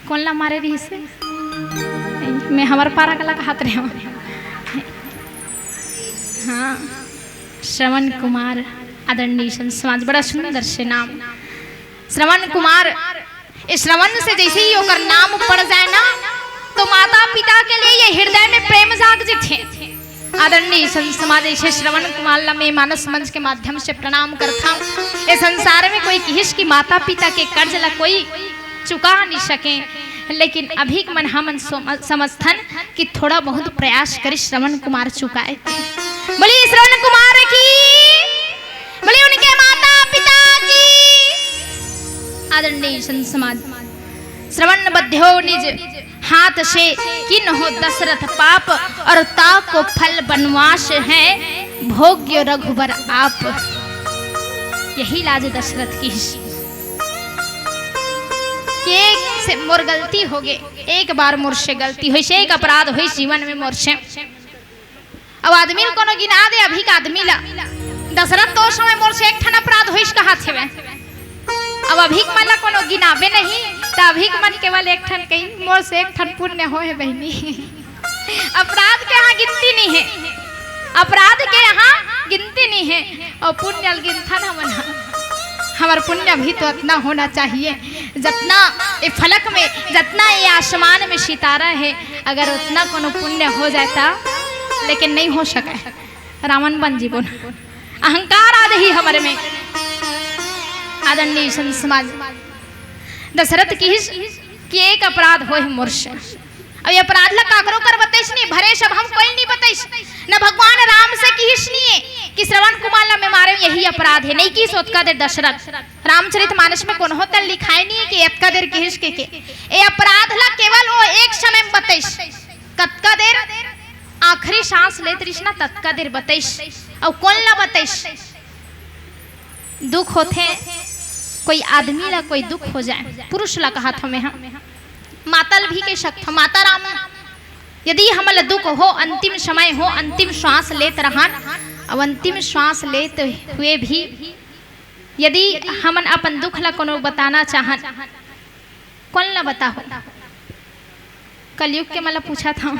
कोन ला मारे रहिस हे? मैं हमर पारा कला कहत रहे हूँ। हाँ, श्रवण कुमार, आदरणीय संत समाज, बड़ा सुंदर से नाम। श्रवण कुमार, ये श्रवण से जैसे ही ओकर नाम पड़ जाए ना, तो माता पिता के लिए ये हृदय में प्रेम जाग जथे। आदरणीय संत समाज, ऐसे श्रवण कुमार ला मैं मानस मंच के माध्यम से प्रणाम करथंव। ये संसार में कोई किहिस कि माता पिता के कर्ज ला कोई चुका नहीं सके, लेकिन अभी के मन हमन सोम-, समझथन कि थोड़ा बहुत प्रयास करिस श्रवण कुमार चुकाए के। बोलिए श्रवण कुमार की, बोलिए उनके माता पिता की। आदरणीय संत समाज, श्रवण बध्यो निज हाथ से, किन्हो दशरथ पाप, और ताको फल वनवास है, भोग्यो रघुबर आप। यही लाज दशरथ किहिस कि एक से मोर गलती होगे, एक बार मोर से गलती होइस, एक अपराध होइस जीवन में मोर से। अब आदमी ल कोनो गिना दे, अभी के आदमी ला, दशरथ तो ओ समय मोर से एक ठन अपराध होइस कहत हवे। अब अभी के मन ला कोनो गिनाबे नहीं, त अभी के मन केवल एक ठन कही, मोर से एक ठन पुण्य होए हे बहिनी। अपराध के यहाँ गिनती नहीं है, अपराध के यहाँ गिनती नहीं है। और पुण्य ल गिनथन हमन ह, हमर पुण्य भी तो अतना होना चाहिए, जतना ये फलक में, जतना ये आसमान में सितारा है, अगर उतना कोनो पुण्य हो जाए त, लेकिन नहीं हो सके। रावण बन जीबो ना, अहंकार आ जाही हमर में। आदरणीय संत समाज, दशरथ किहिस कि एक अपराध होए हे मोर से। अब ये अपराध ला काकरो कर बतइस नहीं, भरे सब हम कोई नहीं बतइस। न भगवान राम से किहिस नहीं है कि श्रवण कुमार ला मैं मारे, यही अपराध है, नहीं किहिस ओतका देर दशरथ। रामचरित मानस में कोनो तन लिखाए नहीं है कि एतका देर किहिस के, के। ये अपराध ला केवल वो एक समय में बतइस। कतका देर? आखिरी सांस लेत रिहिस ना, ततका देर बतइस। अउ कोन ला बतइस? दुख होथे, कोई आदमी ला कोई दुख हो जाए, पुरुष ला कहत हँव मैं ह, माता ल भी कहि सकथँव, माता राम, यदि हमन ला दुख हो, अंतिम समय हो, अंतिम श्वास लेत रहन, अउ अंतिम श्वास लेत हुए भी यदि हमन अपन दुख ला कोनो बताना चाहन, कोन ला बताहू? कलयुग के मन ला पूछत हँव।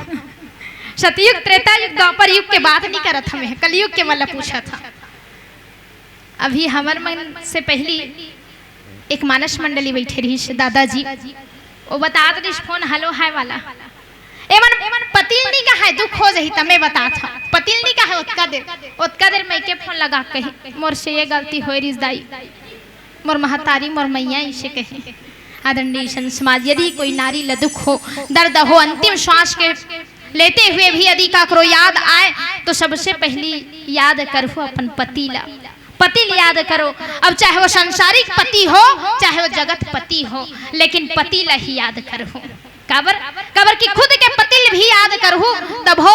सतयुग, त्रेता युग, द्वापर युग के बात नहीं करत हँव मैं, कलयुग के मन ला पूछत हँव। अभी हमर मन से पहिली एक मानस मंडली बइठे रिहिस दादाजी, वो बतात रिहिस फोन हेलो हाय वाला। एमन, एमन पति ल नहीं कहे दुख हो जाही, त मैं बतात हँव। पति ल नहीं कहे ओतका देर, ओतका देर मइके फोन लगा के कही, मोर से ये गलती होए रिहिस दाई, मोर महतारी, मोर मइया, अइसे कहे। आदरणीय संत समाज, यदि कोई नारी ल दुख हो, दर्द हो, अंतिम श्वास के लेते हुए भी यदि काकरो याद आए, तो सबसे पहिली याद करहू अपन पति ला, पति ल याद करो। अब चाहे वो सांसारिक पति हो, चाहे वो जगत पति हो, लेकिन पति ला ही याद करहू। काबर? काबर कि खुद के पति ल भी याद करहू, तभो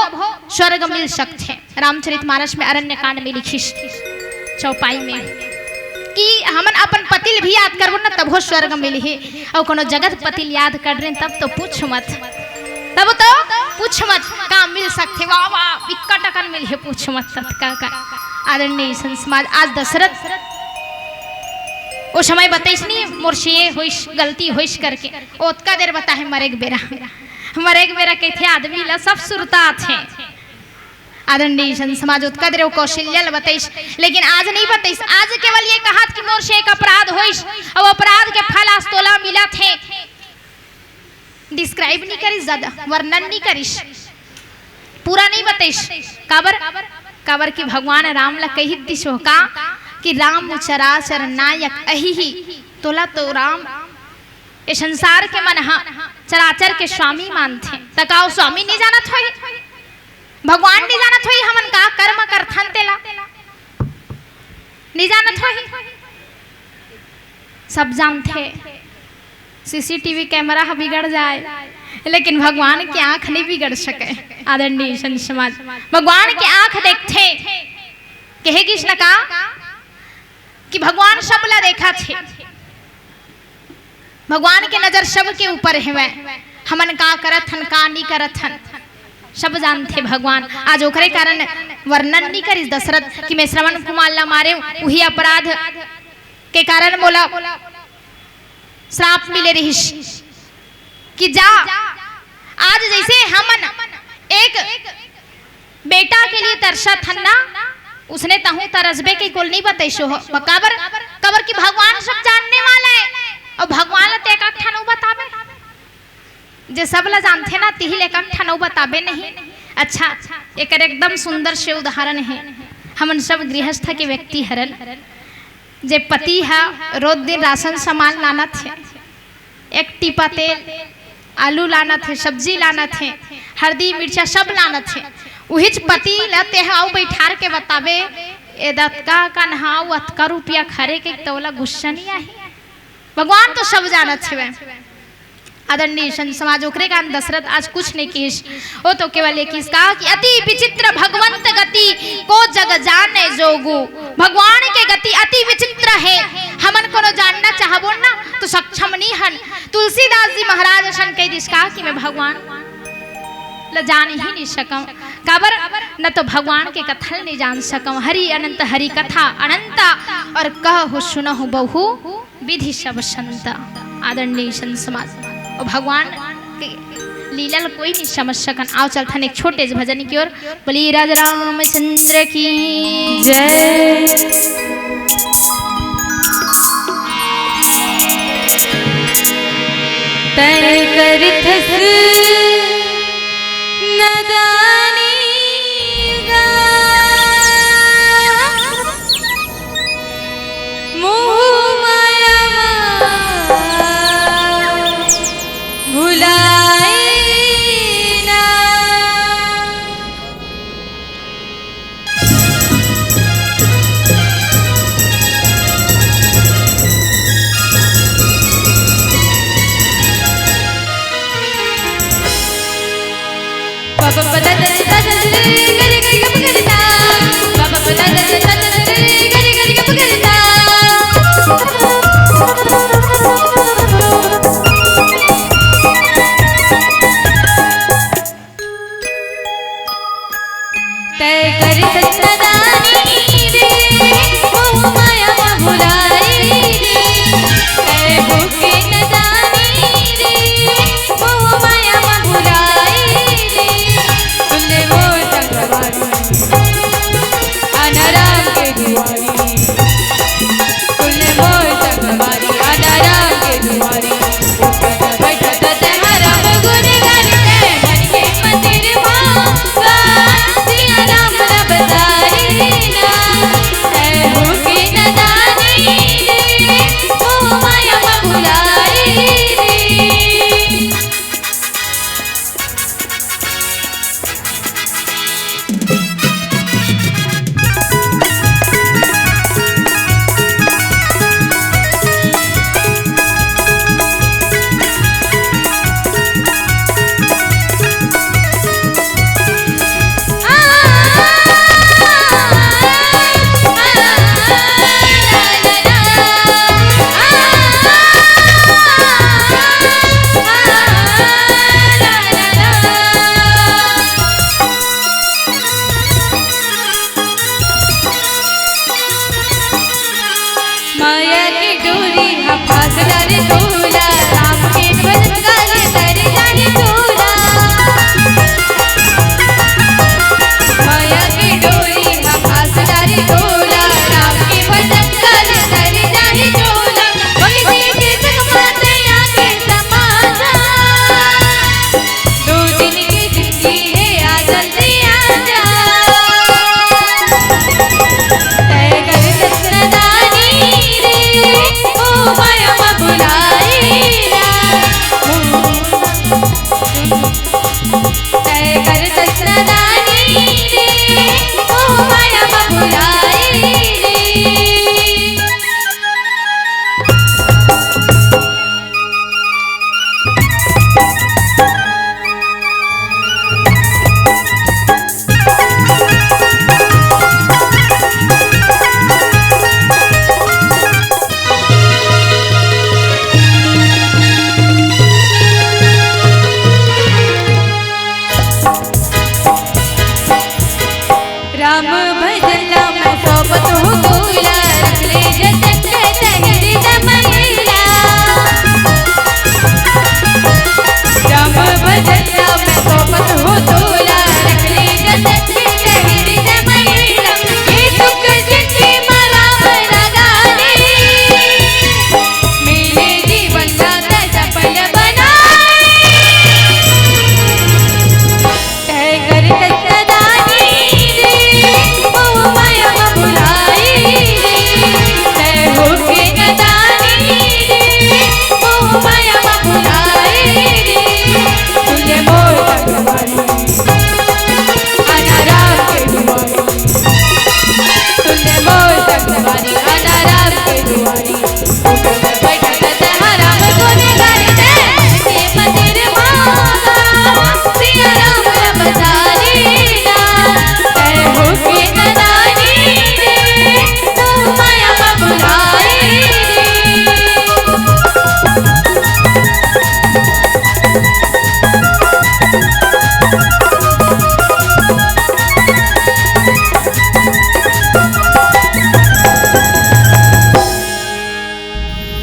स्वर्ग मिल सकथे। रामचरित मानस में अरण्य कांड में लिखिस चौपाई में कि हमन अपन पति ल भी याद करबो ना, तभो स्वर्ग मिलही। अउ कोनो जगत पति ल याद कर रहे, तब तो पूछ मत, तब तो पूछ मत, का मिल सकथे? वाह, वाह, इक्का टकन मिलही, पूछ मत ततका का। आदरणीय संत समाज, आज दशरथ ओ समय बतइस नहीं, मोर से ये होइस, गलती होइस करके, ओतका देर बताहे मरे के बेरा। मरे के बेरा कहिथे आदमी ला सब सुरता आथे। आदरणीय संत समाज, ओतका देर वो कौशल्या ला बतइस, लेकिन आज नहीं बतइस। आज केवल ये कहत कि मोर से एक अपराध होइस, अउ अपराध के फल आज तोला मिलत हे। Describe नहीं करिस, ज्यादा वर्णन नहीं करिस, पूरा नहीं बतइस। काबर? काबर कि भगवान राम ला कहि दिस हो का कि राम चराचर नायक अहिही, तोला तो राम ए संसार के मन ह चराचर के स्वामी मानथे, त का ओ स्वामी नहीं जानत होही? भगवान नहीं जानत होही हमन का कर्म करथन तेला? नहीं जानत होही? सब जानथे। सीसीटीवी कैमरा ह बिगड़ जाए, लेकिन भगवान के आँख नहीं बिगड़ सके। आदरणीय संत समाज, भगवान के आँख देखथे। कहे गिस न का कि भगवान सब ला देखथे, भगवान के नजर सबके ऊपर हवय। हमन का करत हन, का नहीं करत हन, सब जानथे भगवान। आज ओकरे कारण वर्णन नहीं करिस दशरथ कि मैं श्रवण कुमार ला मारे, उही अपराध के कारण मोला श्राप मिले रिहिस कि जा, आज जइसे हमन एक बेटा के लिए तरसत हन ना, उसने तहूँ तरसबे के कोल नइ बतइस हो। काबर, काबर कि भगवान सब जानने वाला हे, अउ भगवान ला ते एक ठन अउ बताबे, जे सब ला जानथे ना, तिही ला एक ठन अउ बताबे नहीं। अच्छा, एकर एकदम सुंदर से उदाहरण हे। हमन सब गृहस्थ के व्यक्ति हरन, जे पति ह रोज दिन राशन सामान लानत हे, एक टीपा तेल, आलू लानत हे, सब्जी लानत हे, हरदी, मिर्चा सब लानत हे। उहिच पति ल तेह अउ बइठार के बताबे, "ए दतका कन हव, अतका रुपया खरे," के त ओला गुस्सा नइ आही। भगवान तो सब जानत हवय। आदरणीय संत समाज, ओकरे कारण दशरथ आज कुछ नइ किहिस। ओ तो केवल ये किहिस का कि "अति विचित्र भगवंत गति, को जग जाने जोगु।" भगवान के गति अति विचित्र हे। हमन कोनो जानना चाहबो ना, तो सक्षम नइ हन। तुलसीदास जी महाराज असन कहि दिस का कि मैं भगवान ल जान ही नइ सकंव। काबर? न तो भगवान के कथा ल नइ जान सकंव। हरि अनंत, हरि कथा अनंत, अउ कहहु सुनहु बहु विधि सब संत। आदरणीय संत समाज, अउ भगवान के लीला ल कोई नइ समझ सकन। आव चलथन एक छोटे से भजन की ओर। बोलिए राजा रामचंद्र की जय। तैं करथस नदानी गा, मोह माया मा भुलाए ना। तय कर सच्चदानी रे, मोह माया मा भुलाई रे। तय होके नदानी रे, मोह माया मा भुलाई रे। सुन ले मोर संगवारी, आना राम के दुआरी। सुन ले मोर संगवारी, आना राम के दुआरी। ऊपर बैठा त तेहारा गुन गारी ते मन के मंदिर मा गा। सिया राम रब तारी ना, ऐ होके नदानी रे, ओ माया मा भुलाई रे। माया के डोरी हा फांस डारे तोला, राम के भजन गाले तर जाही तोला। माया के डोरी हा फांस डारे तोला, राम के भजन गाले तर जाही तोला। वही देखे जग मातया के समाजा। दो दिन की जिंदगी है, आ जल्दी आ जा। तय कर सच्चदानी रे, ओ माया मा भुलाई सवारी आना राम के दुआरी, ऊपर बैठा रहता है राम को निहारी दे, ये मंदिर मांगा, सिया राम ब्रह्मचारी ना, तय होके नदानी रे, तू माया पगुराई रे।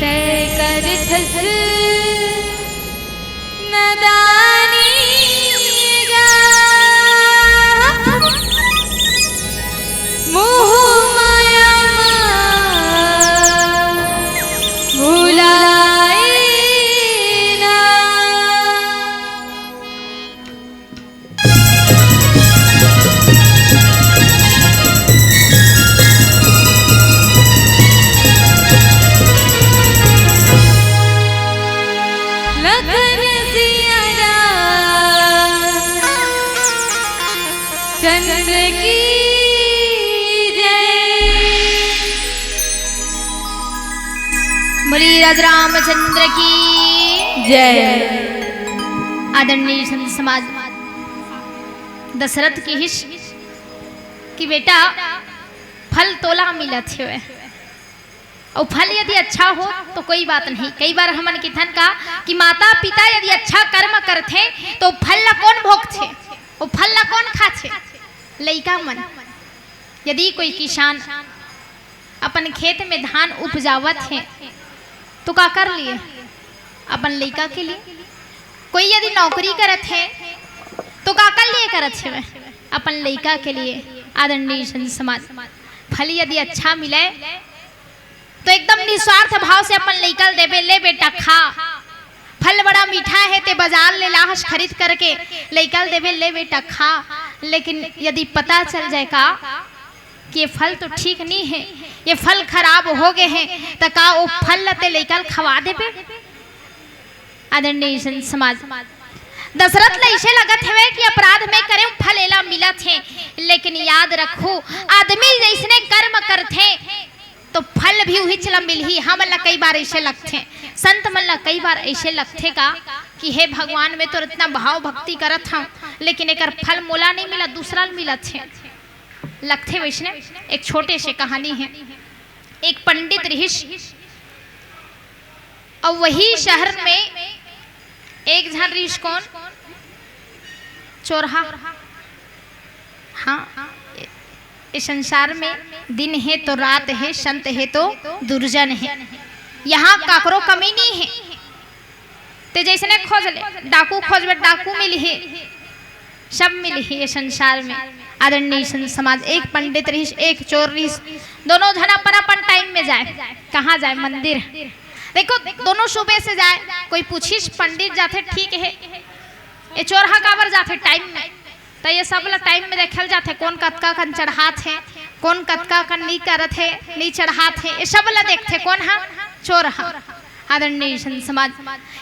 तय करथस नदानी गा, मोह माया मा भुलाए ना। लखन सिया राम चंद्र की जय। बोलिए राज रामचंद्र की जय। आदरणीय संत समाज, दशरथ कहिस कि बेटा, फल तोला मिलत हेवय, अउ फल यदि अच्छा हो तो कोई बात नहीं। कई बार हमन किथन का कि माता पिता यदि अच्छा कर्म करथे तो फल ला कोन भोगथे? वो फल ला कोन खाथे? लइका मन। यदि कोई किसान अपन खेत में धान उपजावत हे तो काकर लिए? अपन लइका के लिए। कोई यदि नौकरी करत हे तो काकर लिए करत हे? अपन लइका के लिए। आदरणीय संत समाज, फल यदि अच्छा मिले तो एकदम निस्वार्थ भाव से अपन लइका ल देबे, "ले बेटा खा, फल बड़ा मीठा हे, ते बाजार ले लाहस खरीद करके, लइका ल देबे, ले बेटा खा।" लेकिन यदि पता चल जाए का कि ये फल तो ठीक नहीं है, ये फल खराब हो गए हैं, त का वो फल ल ते लइका ल खवा देबे? आदरणीय संत समाज, दशरथ ल अइसे लगत हवे कि अपराध मैं करे, फल एला मिलत हे, लेकिन याद रखू, आदमी जइसने कर्म करथे तो फल भी उहीच ला मिलही। हमन ला कई बार अइसे लगथे, संत मन ला कई बार अइसे लगथे का कि हे भगवान, मैं तो इतना भाव भक्ति करत हंव, लेकिन एकर फल मोला नहीं मिला, दूसरा ल मिलत हे। लगथे वइसने। एक छोटे से कहानी है। एक पंडित रिहिस, अउ वही शहर में एक झन रिहिस कोन? चोरहा। हाँ, ए, ए संसार में दिन हे तो रात हे, संत हे तो दुर्जन हे। यहाँ काकरो कमी नहीं हे। ते जइसने खोज ले, डाकू खोजबे, डाकू मिलही, सब मिलही ये संसार में। आदरणीय संत समाज, एक पंडित रिहिस, एक चोर रिहिस, दोनों झन अपन अपन टाइम में जाए। कहाँ जाए? मंदिर। देखो, दोनों सुबह से जाए, कोई पूछिस, पंडित जाथे, ठीक है, ये चोरहा काबर जाथे टाइम में? त ये सब ला टाइम में देखल जाथे, कोन कतका कन चढ़ात हे, कोन कतका कन नी करत हे, नी चढ़ात हे, ये सब ला देखथे कोन हा? चोरहा। आदरणीय संत समाज,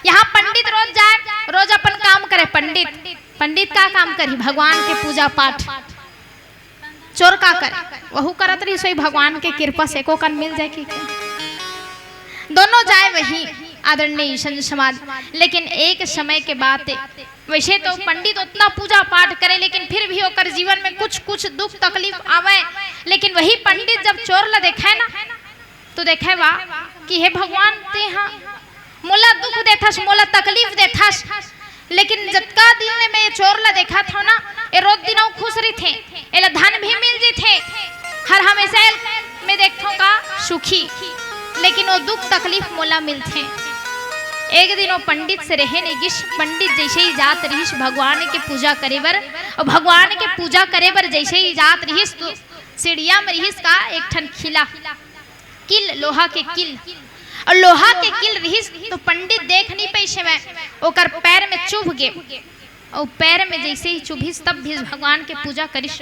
यहाँ पंडित रोज जाए, रोज अपन काम करे। पंडित, पंडित का काम करही? भगवान के पूजा पाठ। चोर का करे? वहू करत रहिस होही, भगवान के कृपा से एको कन मिल जाए कहिके। दोनों जाए वही। आदरणीय संत समाज, लेकिन एक समय के बात हे, वैसे तो पंडित उतना पूजा पाठ करे, लेकिन फिर भी ओकर जीवन में कुछ कुछ दुख तकलीफ आवे। लेकिन वही पंडित जब चोर ला देखे ना, तो देखे वा कि हे भगवान, ते हा मोला दुख देथस, मोला तकलीफ देथस, लेकिन जतका दिन ले मैं ये चोर ला देखत हंव ना, ये रोज दिनों खुश रहिथे, एला धन भी मिल जथे, हर हमेशा एल मैं देखथंव का सुखी, लेकिन वो दुख तकलीफ मोला मिलथे। एक दिन वो पंडित से रहे नहीं गिस। पंडित जैसे ही जात रहिस भगवान के पूजा करे बर, और भगवान के पूजा करे बर जैसे ही जात रहिस, तो सीढ़िया में रहिस का एक ठन खिला, किल, लोहा के किल, और लोहा के किल रहिस, तो पंडित देख नहीं पाइस हवय, ओकर पैर में चुभ गे। अउ पैर में जैसे ही चुभिस, तब भी भगवान के पूजा करिस।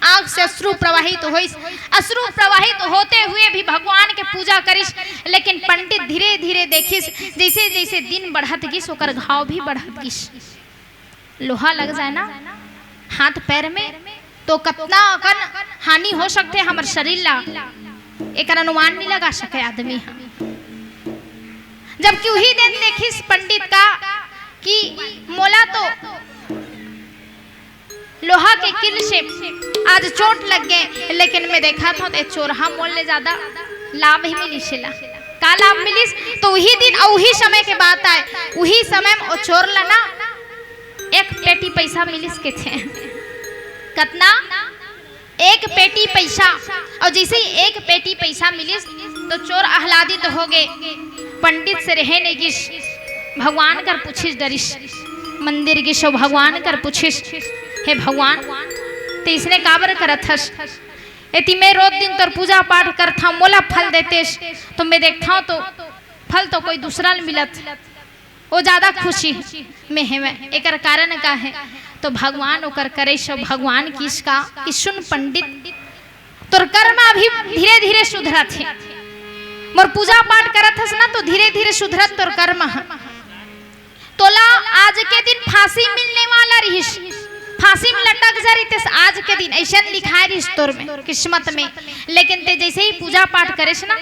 आंख से अश्रु प्रवाहित होइस, अश्रु प्रवाहित होते हुए भी भगवान के पूजा करिस। लेकिन पंडित धीरे धीरे देखिस, जैसे जैसे दिन बढ़त गिस, ओकर घाव भी बढ़त गिस। लोहा लग जाए ना हाथ पैर में, तो कतना अकन हानि हो सकथे हमर शरीर ला। एकर अनुमान नहीं लगा सके आदमी ह। जबकि उही दिन देखिस पंडित का कि मोला तो लोहा के कील से आज चोट लग गए, लेकिन मैं देखा था ते चोरहा मोल ले ज्यादा लाभ ही मिलिस एला। का लाभ मिलिस? तो उही दिन अउ उही समय के बात आय, उही समय में ओ चोर ला ना एक पेटी पैसा मिलिस के थे। कतना? एक पेटी पैसा। अउ जैसे ही एक पेटी पैसा मिलिस तो चोर आह्लादित हो गए। पंडित से रहे नहीं गिस, भगवान कर पूछिस डरिस, मंदिर गिस अउ भगवान कर पूछिस, हे भगवान, ते इसने काबर करत हस? एती मैं रोज दिन तोर पूजा पाठ करथव, मोला फल देतेस, तो मैं देखथव तो फल तो कोई दूसरा ल मिलत, वो ज्यादा खुशी में हेवय। एकर कारण का है? तो भगवान ओकर करे सो भगवान किस का कि सुन पंडित, तोर कर्म अभी धीरे धीरे सुधरत हे। मोर पूजा पाठ करत हस ना तो धीरे धीरे सुधरत तोर कर्म ह। तोला आज के दिन फांसी मिलने वाला रहिस, फांसी में लटक जा रहितेस आज के दिन, ऐसन लिखाए रहिस तोर में किस्मत में। लेकिन ते जैसे ही पूजा पाठ करेस ना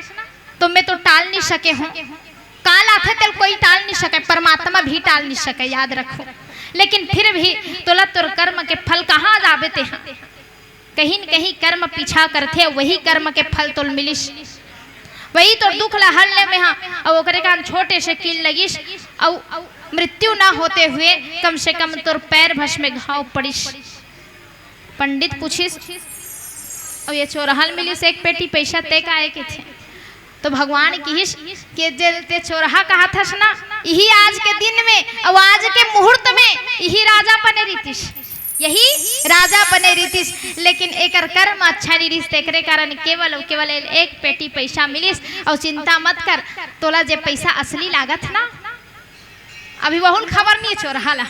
तो मैं तो टाल नहीं सके हूँ। काल आथे तेल कोई टाल नहीं सके, परमात्मा भी टाल नहीं सके, याद रखो। लेकिन फिर भी तोला तोर कर्म के फल कहाँ जाबे ते हा? कहीं न कहीं कर्म पीछा करथे, वही कर्म के फल तोल मिलिस, वही तोर दुख ला हर ले में हा। अउ ओकरे कारण छोटे से कील लगिस, अउ मृत्यु ना होते हुए कम से कम तोर पैर भस में घाव पड़िस। पंडित पूछिस, अउ ये चोरहा ल मिलिस एक पेटी पैसा, ते काहे के थे? तो भगवान किहिस के जे ते चोरहा कहा थस ना, यही आज के दिन में, अउ आज के मुहूर्त में यही राजा बने रीतिस, यही राजा बने रीतिस, लेकिन एकर कर्म अच्छा नहीं रीतिस, तेकरे कारण केवल अउ केवल एक पेटी पैसा मिलिस। अउ चिंता मत कर, तोला जे पैसा असली लागत ना, अभी वहुल खबर नहीं है चोरहा ला,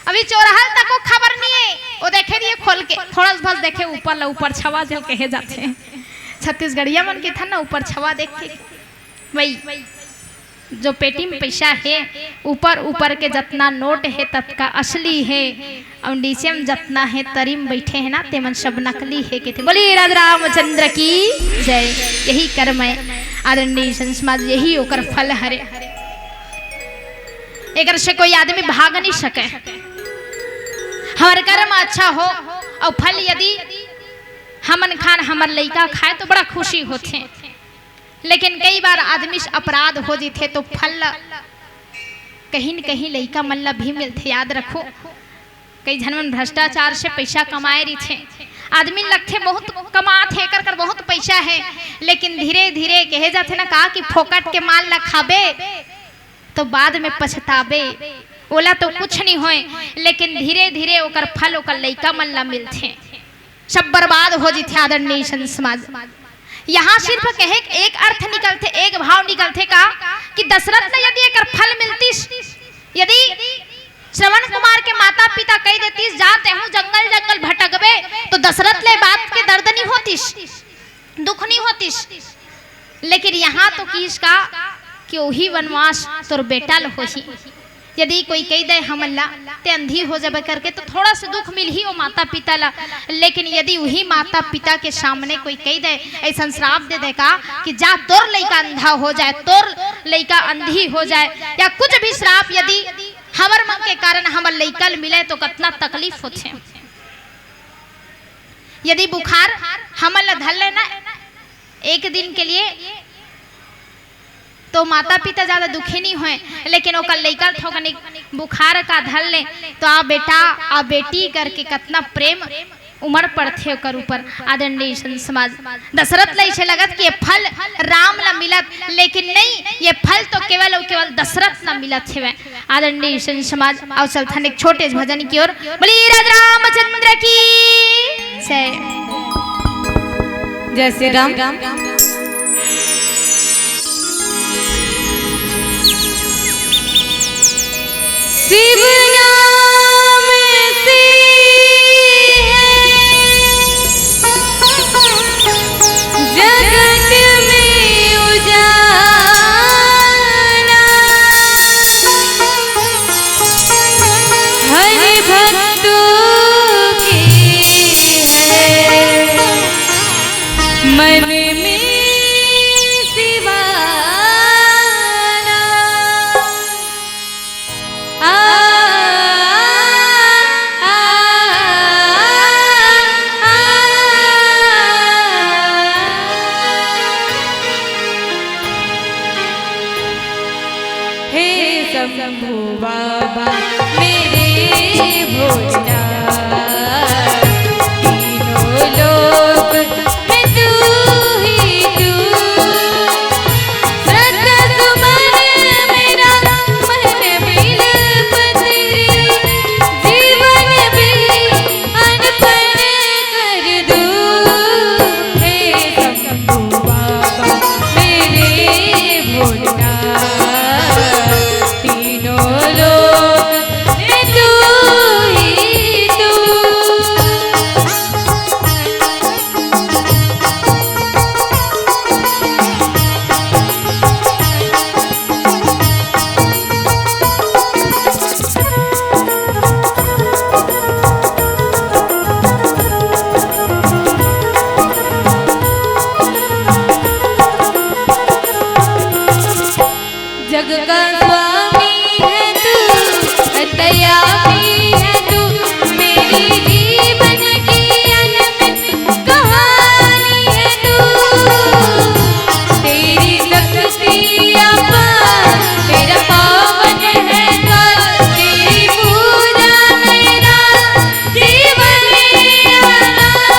अभी चोरहा तक को खबर नहीं है। वो देखे नहीं है खोल के, थोड़ा सा बस देखे ऊपर ला, ऊपर छवा जो कहे जाते हैं छत्तीसगढ़िया मन के था ना, ऊपर छवा देख के भाई, जो पेटी में पैसा है, ऊपर ऊपर के जतना नोट है ततका असली है, अउ नीचे में जतना है तरी में बैठे है ना, तेमन सब नकली है के थे। बोलिए राज रामचंद्र की जय। यही कर्म है आदरणीय संत समाज, यही ओकर फल हरे। एकर से कोई आदमी भाग नहीं सके। हमर कर्म अच्छा हो अउ फल यदि हमन खान हमर लइका खाए तो बड़ा खुशी होथे। लेकिन कई बार आदमी से अपराध हो जथे तो फल कहीं न कहीं लइका मन ला भी मिलथे। याद रखो, कई झन मन भ्रष्टाचार से पैसा कमाए रहिथे। आदमी लगथे बहुत कमात हे, एकर कर बहुत पैसा हे, लेकिन धीरे धीरे कहे जाथे ना का कि फोकट के माल ला खाबे तो बाद में पछताबे, ओला तो कुछ नहीं होए, लेकिन धीरे धीरे ओकर फल ओकर लइका मन ला मिलथे। सब बर्बाद हो जथे आदरणीय संत समाज। यहाँ सिर्फ कहे के एक अर्थ निकलथे, एक भाव निकलथे का कि दशरथ ला यदि एकर फल मिलतिस, यदि श्रवण कुमार के माता पिता कह देतिस जा तेहू जंगल जंगल भटकबे, तो दशरथ ला बात के दर्द नहीं होतिस, दुख नहीं होतिस। लेकिन यहाँ तो किहिस का कि ओही वनवास तोर बेटा ल होही। यदि कोई कह दे हमन ला ते अंधी हो जाबे करके, तो थोड़ा सा दुख मिलही ओ माता पिता ला। लेकिन यदि वही माता पिता के सामने कोई कह दे, ऐसा श्राप दे दे का कि जा तोर लइका अंधा हो जाए, तोर लइका अंधी हो जाए, या कुछ भी श्राप यदि हमर मन के कारण हमर लइका ल मिले, तो कितना तकलीफ होथे। यदि बुखार हमन ला धर लेना एक दिन के लिए, तो माता पिता ज्यादा दुखी नहीं होए, लेकिन ओकर लइका थोकनी बुखार का धर ले, तो आ बेटा, आ बेटी करके कितना प्रेम उमड़ पड़थे ओकर ऊपर। आदरणीय संत समाज, दशरथ ला इसे लगत कि ये फल राम ला मिलत, लेकिन नहीं, ये फल तो केवल अउ केवल दशरथ ला मिलत हेवय। आदरणीय संत समाज, आओ चलथन एक छोटे से भजन की ओर। बोलिए राज रामचंद्र की जय। जय श्री राम। शिव नाम से है जगत में उजाला। हरि भक्तों के है मन में शंभू बाबा मेरे भोलेनाथ, तीनों लोक में तू ही तू। श्रद्धा सुमन मेरा मन बिलप तेरी, जीवन भी अर्पण कर दूं। हे शंभू बाबा मेरे भोलेनाथ, तीनों लोक में तू ही तू। जग का स्वामी है तू, अंतर्यामी है तू, मेरी जीवन की अनंत कहानी है तू। तेरी शक्ति अपार, तेरा पावन है द्वार, तेरी पूजा मेरा जीवन आधार।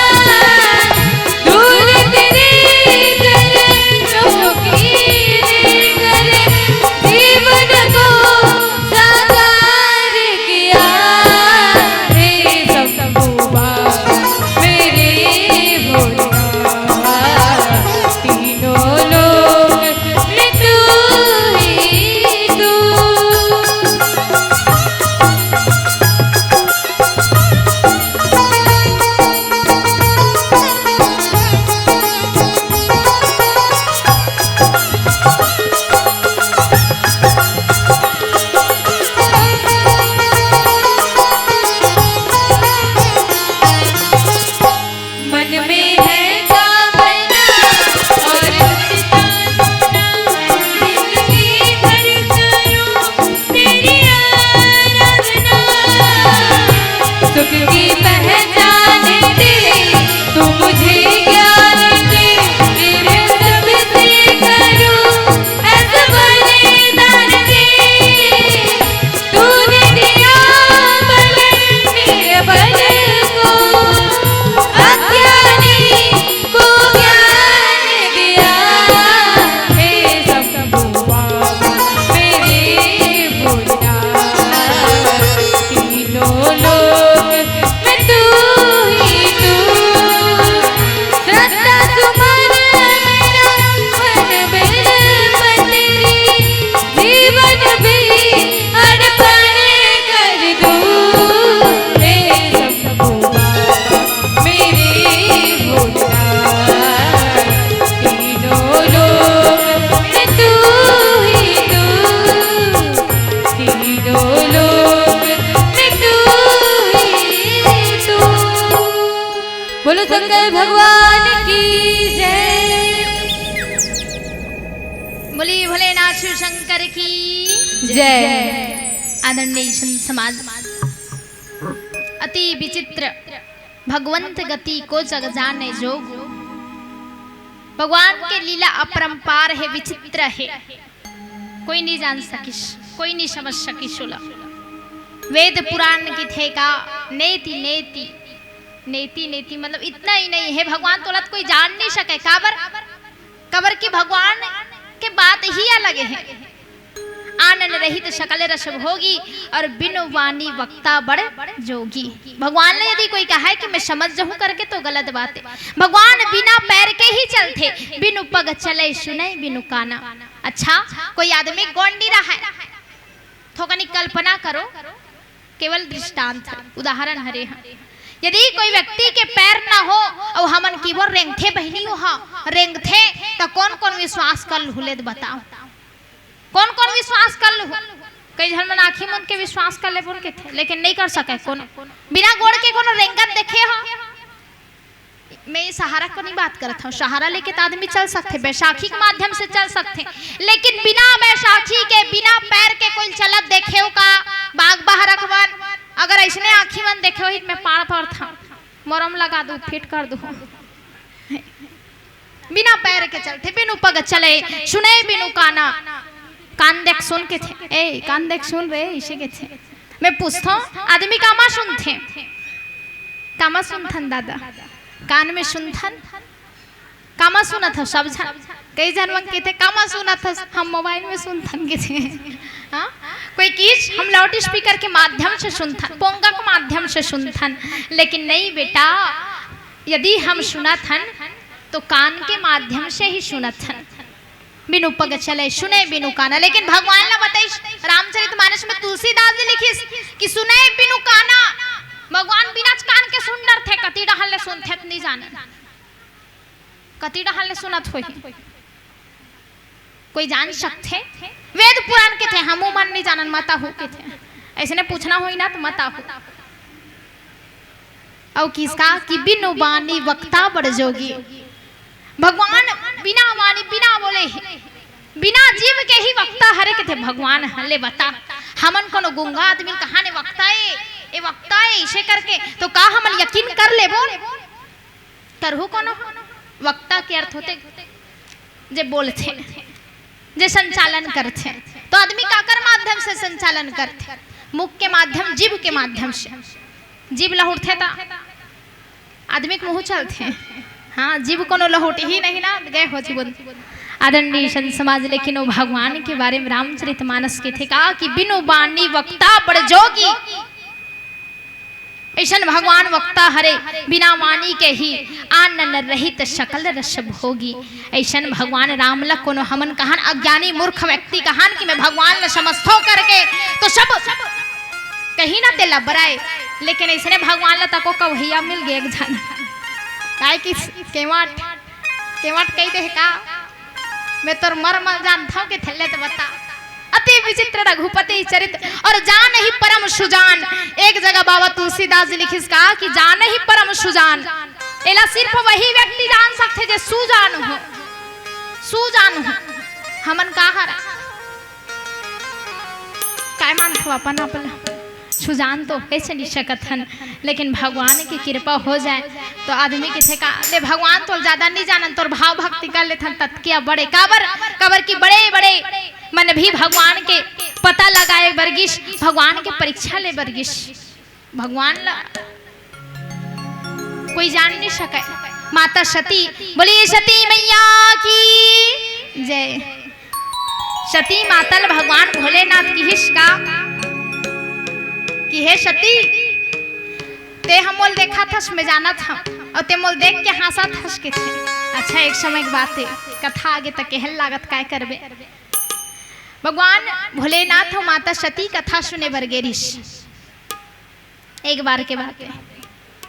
दूर तेरे चले, रोकी नहीं करे, जीवन को साकार किया। हे शंभू बाबा मेरे भोलेनाथ, तीनों लोक में तू ही तू। मन में है कामना और जिंदगी भर करूं तेरी आराधना। सुख की पहचान दे तू मुझे ज्ञान दे, तेरे सबसे करूं ऐसा बलिदान दे। तूने दिया बल मेरे बल को, अज्ञानी को ज्ञान दिया। हे शंभू बाबा मेरे भोलेनाथ, तीनों लोक में तू ही तू। श्रद्धा सुमन मेरा मन बिलप तेरी, जीवन भी अर्पण कर दूं। हे शंभू बाबा मेरे भोलेनाथ, तीनों लोक में तू ही तू, तीनों लोक में तू ही तू। बोलो शंकर भगवान की जय। बोलिए भोलेनाथ शिव शंकर की जय। आदरणीय संत समाज, अति विचित्र भगवंत गति को जग जाने जोग। भगवान के लीला अपरंपार है, विचित्र है, कोई नहीं जान सकिस, कोई नहीं समझ सकिस ओला। वेद पुराण कथे का नेति नेति, नेति नेति मतलब इतना ही नहीं है, भगवान तोला तो कोई जान नहीं सके। काबर? काबर कि भगवान के बात ही अलग है। आनंद रहित सकल रस भोगी, और बिनु वाणी वक्ता बड़ जोगी। भगवान ने यदि कोई कहा है कि मैं समझ जाऊं करके, तो गलत बात है। भगवान बिना पैर के ही चलथे, बिनु पग चले सुने बिनु काना। अच्छा, कोई आदमी गोड़ नहीं रहा है, थोकनी कल्पना करो, केवल दृष्टांत है, उदाहरण हरे हैं। यदि कोई व्यक्ति के पैर ना हो और हमन की वो रेंगथे बहिनी हो, हाँ, रेंगथे, तो कौन कौन विश्वास कर लुहू ले बताओ? कौन कौन विश्वास कर लुहू? कई झन मन आँखी मूंद के विश्वास कर ले बोल के थे, लेकिन नहीं कर सके कोनो। बिना गोड़ के कोनो रेंगत देखे हो? मैं ये सहारा को नहीं बात करत हूँ, सहारा लेके तो आदमी चल सकथे, बैसाखी के माध्यम से चल सकथे, लेकिन बिना बैसाखी के, बिना पैर के कोई चलत देखे हो का? बाघ बहरक मन, अगर ऐसने आँखी मन देखे होही, मैं पाड़ पड़त हूँ, मोरम लगा दूँ, फिट कर दूँ। बिना पैर के चलथे, बिनु पग चले, सुने बिनु काना। कान देख सुन कथे, ए, कान देख सुन रे, अइसे कथे। मैं पूछथंव, आदमी कामा सुनथे? कामा सुनथन दादा? कान में सुनथन? कामा सुनत हस सब झन? कई झन मन कथे, "कामा सुनत हस?" "हम मोबाइल में सुनथन," कथे। हाँ? कोई चीज हम लाउड स्पीकर के माध्यम से सुनथन, पोंगा के माध्यम से सुनथन, लेकिन नहीं बेटा, यदि हम सुनत हन तो कान के माध्यम से ही सुनत हन। बिनु पग चले सुने बिनु काना। लेकिन भगवान ला बताइस, रामचरित मानस में तुलसीदास जी लिखिस कि सुने बिनु काना। भगवान बिना कान के सुन डरथे, कति डहर ले सुनथे त नहीं जानन, कति डहर ले सुनत होही, कोई जान सकथे? वेद पुराण कथे, हमू मन नहीं जानन, मता हो कथे। अइसने पूछना होही ना तो मता हो। अउ किसका कि बिनु बानी वक्ता बड़ जोगी। भगवान बिना बानी, बिना बोले ही, बिना जीव के ही वक्ता हरे कथे भगवान ह। ले बता, हमन कोनो गुंगा आदमी कहाने वक्ता ए, ए वक्ता ए, अइसे करके, तो का हमन यकीन कर लेबो? करहू कोनो? वक्ता के अर्थ होथे जे बोलथे, जे संचालन करथे। तो आदमी काकर माध्यम से संचालन करथे? मुख के माध्यम, जीभ के माध्यम से। जीभ लहुटथे त आदमी के मुंह चलथे। हाँ, जीभ कोनो लहुटही नहीं ना, गए हो जीवन। आदरणीय संत समाज, लेकिन वो भगवान के बारे में रामचरित मानस कथे का कि बिनु बानी वक्ता बड़ जोगी। अइसन भगवान वक्ता हरे, बिना वाणी के ही आनन रहित सकल रस भोगी। अइसन भगवान राम ला कोनो हमन कहान, अज्ञानी मूर्ख व्यक्ति कहान कि मैं भगवान ला समझथंव करके, तो सब कहीं ना तेला बराए, लेकिन अइसने भगवान ला तको कवहिया मिल गे एक झन। काय कि केवाट, केवाट कहि दे का? मैं तोर मरम ल जानथंव कथे, ले त बता। अति विचित्र रघुपति चरित अउ जानहि परम सुजान। एक जगह बाबा तुलसीदास जी लिखिस का कि जानहि परम सुजान, एला सिर्फ वही व्यक्ति जान सकथे जे सुजान हो, सुजान हो। हमन का हरन? काय मानथव अपन आप ला? सुजान तो होच नहीं सकत हन, लेकिन भगवान के कृपा हो जाए तो आदमी कथे का, ले भगवान तोला ज्यादा नहीं जानन, तोर भाव भक्ति कर लेथन, ततके बड़े। काबर? काबर कि बड़े बड़े मन भी भगवान के पता लगाए बर गिस, भगवान के परीक्षा ले बर गिस। भगवान ला कोई जान नहीं सके। माता सती, बोलिए सती मैया की जय। सती माता ल भगवान भोलेनाथ किहिस का कि हे सती, ते ह मोल देखत हस, मैं जानत हंव, अउ ते मोल देख के हंसत हस कथे। अच्छा, एक समय के बात हे, कथा आगे तक कहल लागत, काय करबे। भगवान भोलेनाथ अउ माता सती कथा सुने बर गे रिहिस। एक बार के बात हे,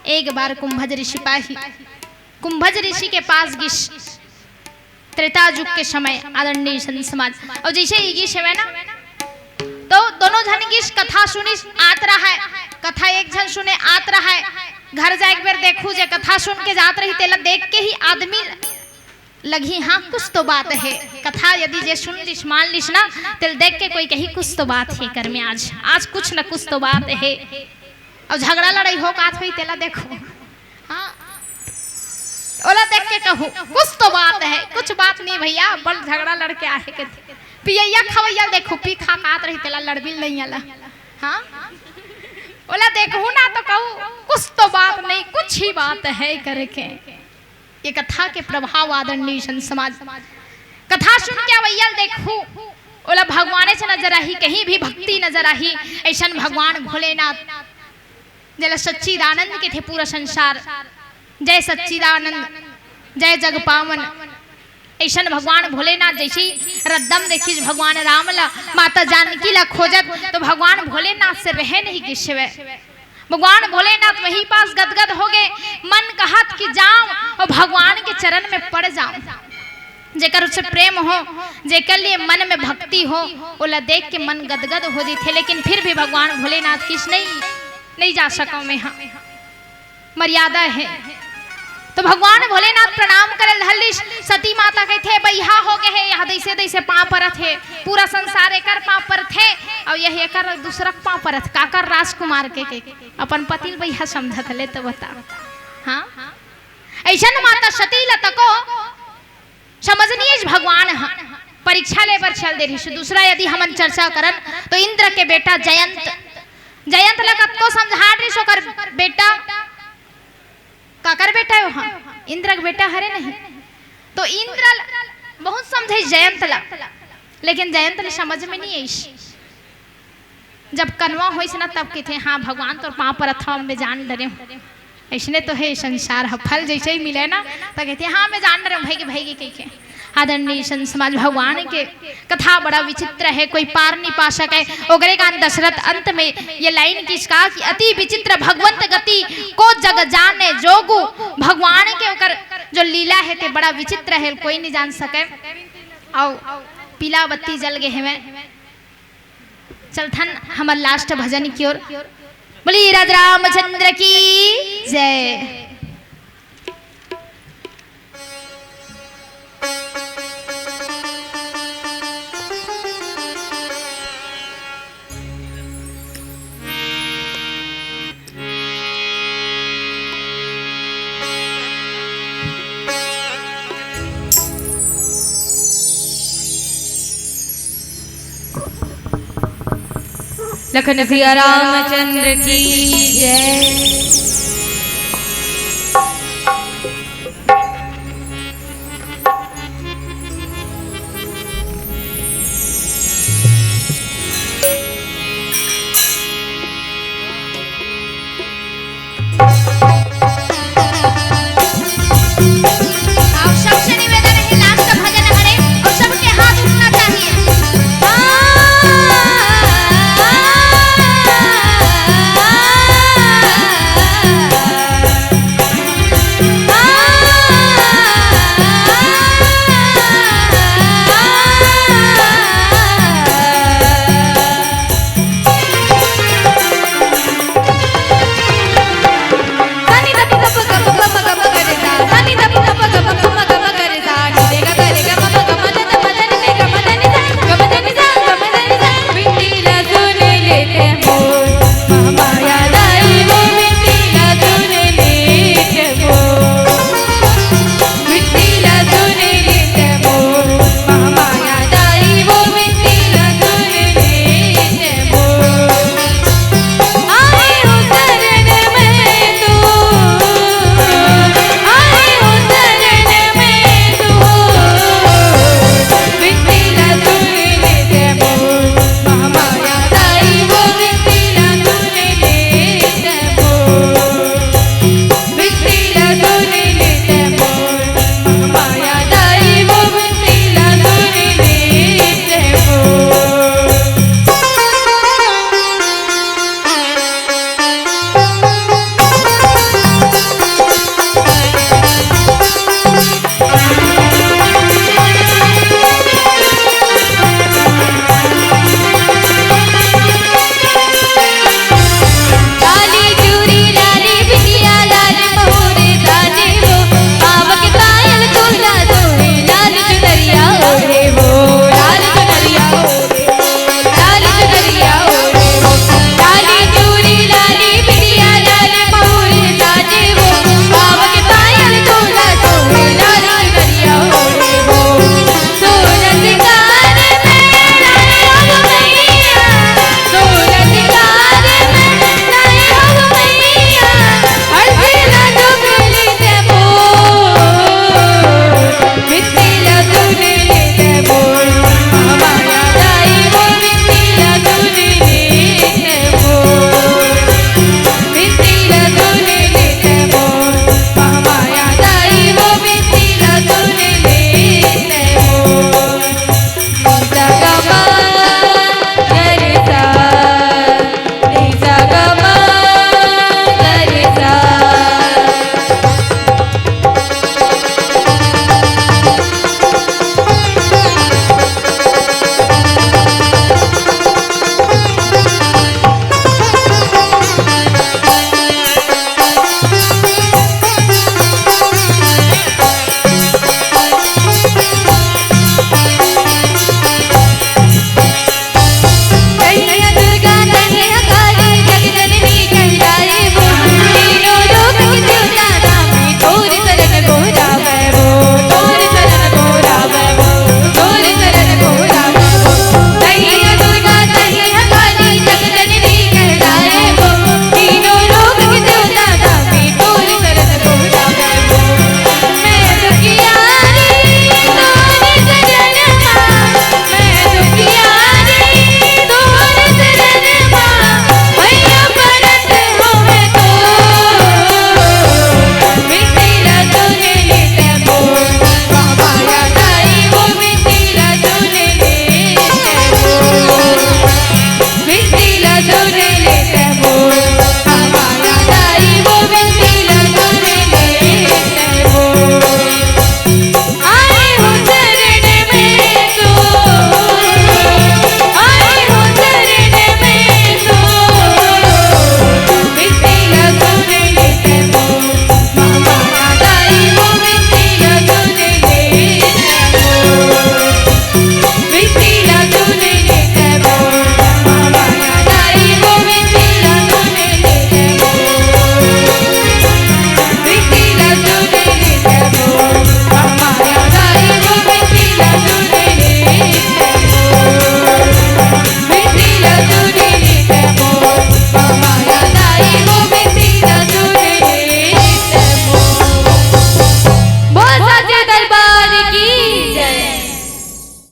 एक बार कुंभज ऋषि पाही, कुंभज ऋषि के पास गिस, त्रेता युग के समय, आदरणीय संत समाज। अउ जइसे ही गिस हवय ना, तो दोनों झन गिस, कथा सुनिस, आत रहय, कथा एक झन सुने, आत रहय। घर जाए के बेर देखहू, जे कथा सुन के जात रही, तेला देख के ही आदमी लगही, हाँ, कुछ तो बात हे। कथा यदि जे सुन लिस, मान लिस ना, तेला देख के कोई कही, कुछ तो बात हे घर में आज, आज कुछ न कुछ तो बात हे। अउ झगड़ा लड़ाई हो कात होही, तेला देखहू। हाँ, ओला देख के कहहू, कुछ तो बात हे। कुछ बात नहीं भैया, बड़ झगड़ा लड़ के आहे कथे। पियइया खवइया देखहू, पी खा कात रही, तेला लड़बिल नहीं आला। हाँ, ओला देखहू ना तो कहहू, कुछ तो बात नहीं, कुछ ही बात हे करके। ये कथा के प्रभाव, आदरणीय संत समाज, कथा सुन के अवइया ल देखहू, ओला भगवानेच नजर आही, कहीं भी भक्ति नजर आही। अइसन भगवान भोलेनाथ, जेला सच्चिदानंद कथे पूरा संसार, जय सच्चिदानंद, जय जग पावन। अइसन भगवान भोलेनाथ जइसे ही रद्दा म देखिस भगवान राम ला, माता जानकी ला खोजत, तो भगवान भोलेनाथ से रहे नहीं गिस हवय। भगवान भोलेनाथ वहीं पास गदगद हो गे, मन कहत कि जांव अउ भगवान के चरण में पड़ जांव। जेकर से प्रेम हो, जेकर लिए मन में भक्ति हो, ओला देख के मन गदगद हो जथे। लेकिन फिर भी भगवान भोलेनाथ किहिस, नहीं, नहीं जा सकंव मैं, हाँ, मर्यादा हे। तो भगवान भोलेनाथ प्रणाम करे ल धर लिस। सती माता कहिथे, बइहा हो गे हे, यह दइसे दइसे पांव परत हे, पूरा संसार एकर पांव परत हे, अउ यह एकर दूसरा पांव परत, काकर राजकुमार के, के, अपन पति ल बइहा समझत, ले तो बता। हाँ, अइसन माता सती ल तको समझनिस भगवान ह। परीक्षा ले बर चल दे रहिस। दूसरा यदि हमन चर्चा करन तो इंद्र के बेटा जयंत, जयंत ला कतको समझा रहिस ओकर बेटा, काकर बेटा हे ओहा? इंद्र के बेटा हरे नहीं। तो इंद्र ल-, बहुत समझाइस जयंत ला, लेकिन जयंत ला समझ में नहीं आइस। जब कनवा होइस ना, तब कहिथे, "हाँ भगवान, तोर पाँव परत हँव, मैं जान डरेंव।" अइसने तो हे संसार ह, फल जइसे ही मिले ना, त कहिथे, "हाँ, मैं जान डरेंव, भइगे, भइगे," कहिके। आदरणीय संत समाज, भगवान के कथा बड़ा विचित्र हे, कोई पार नहीं पा सके। ओकरे कारण दशरथ अंत में ये लाइन किस कहा कि "अति विचित्र भगवंत गति, को जग जाने जोगु।" भगवान के ओकर जो लीला हे ते बड़ा विचित्र हे, कोई नहीं जान सके। अउ पीला बत्ती जल गे हवय। चलथन हमर last भजन की ओर। बोलिए राजा रामचंद्र की जय। लखन सिया रामचंद्र की जय।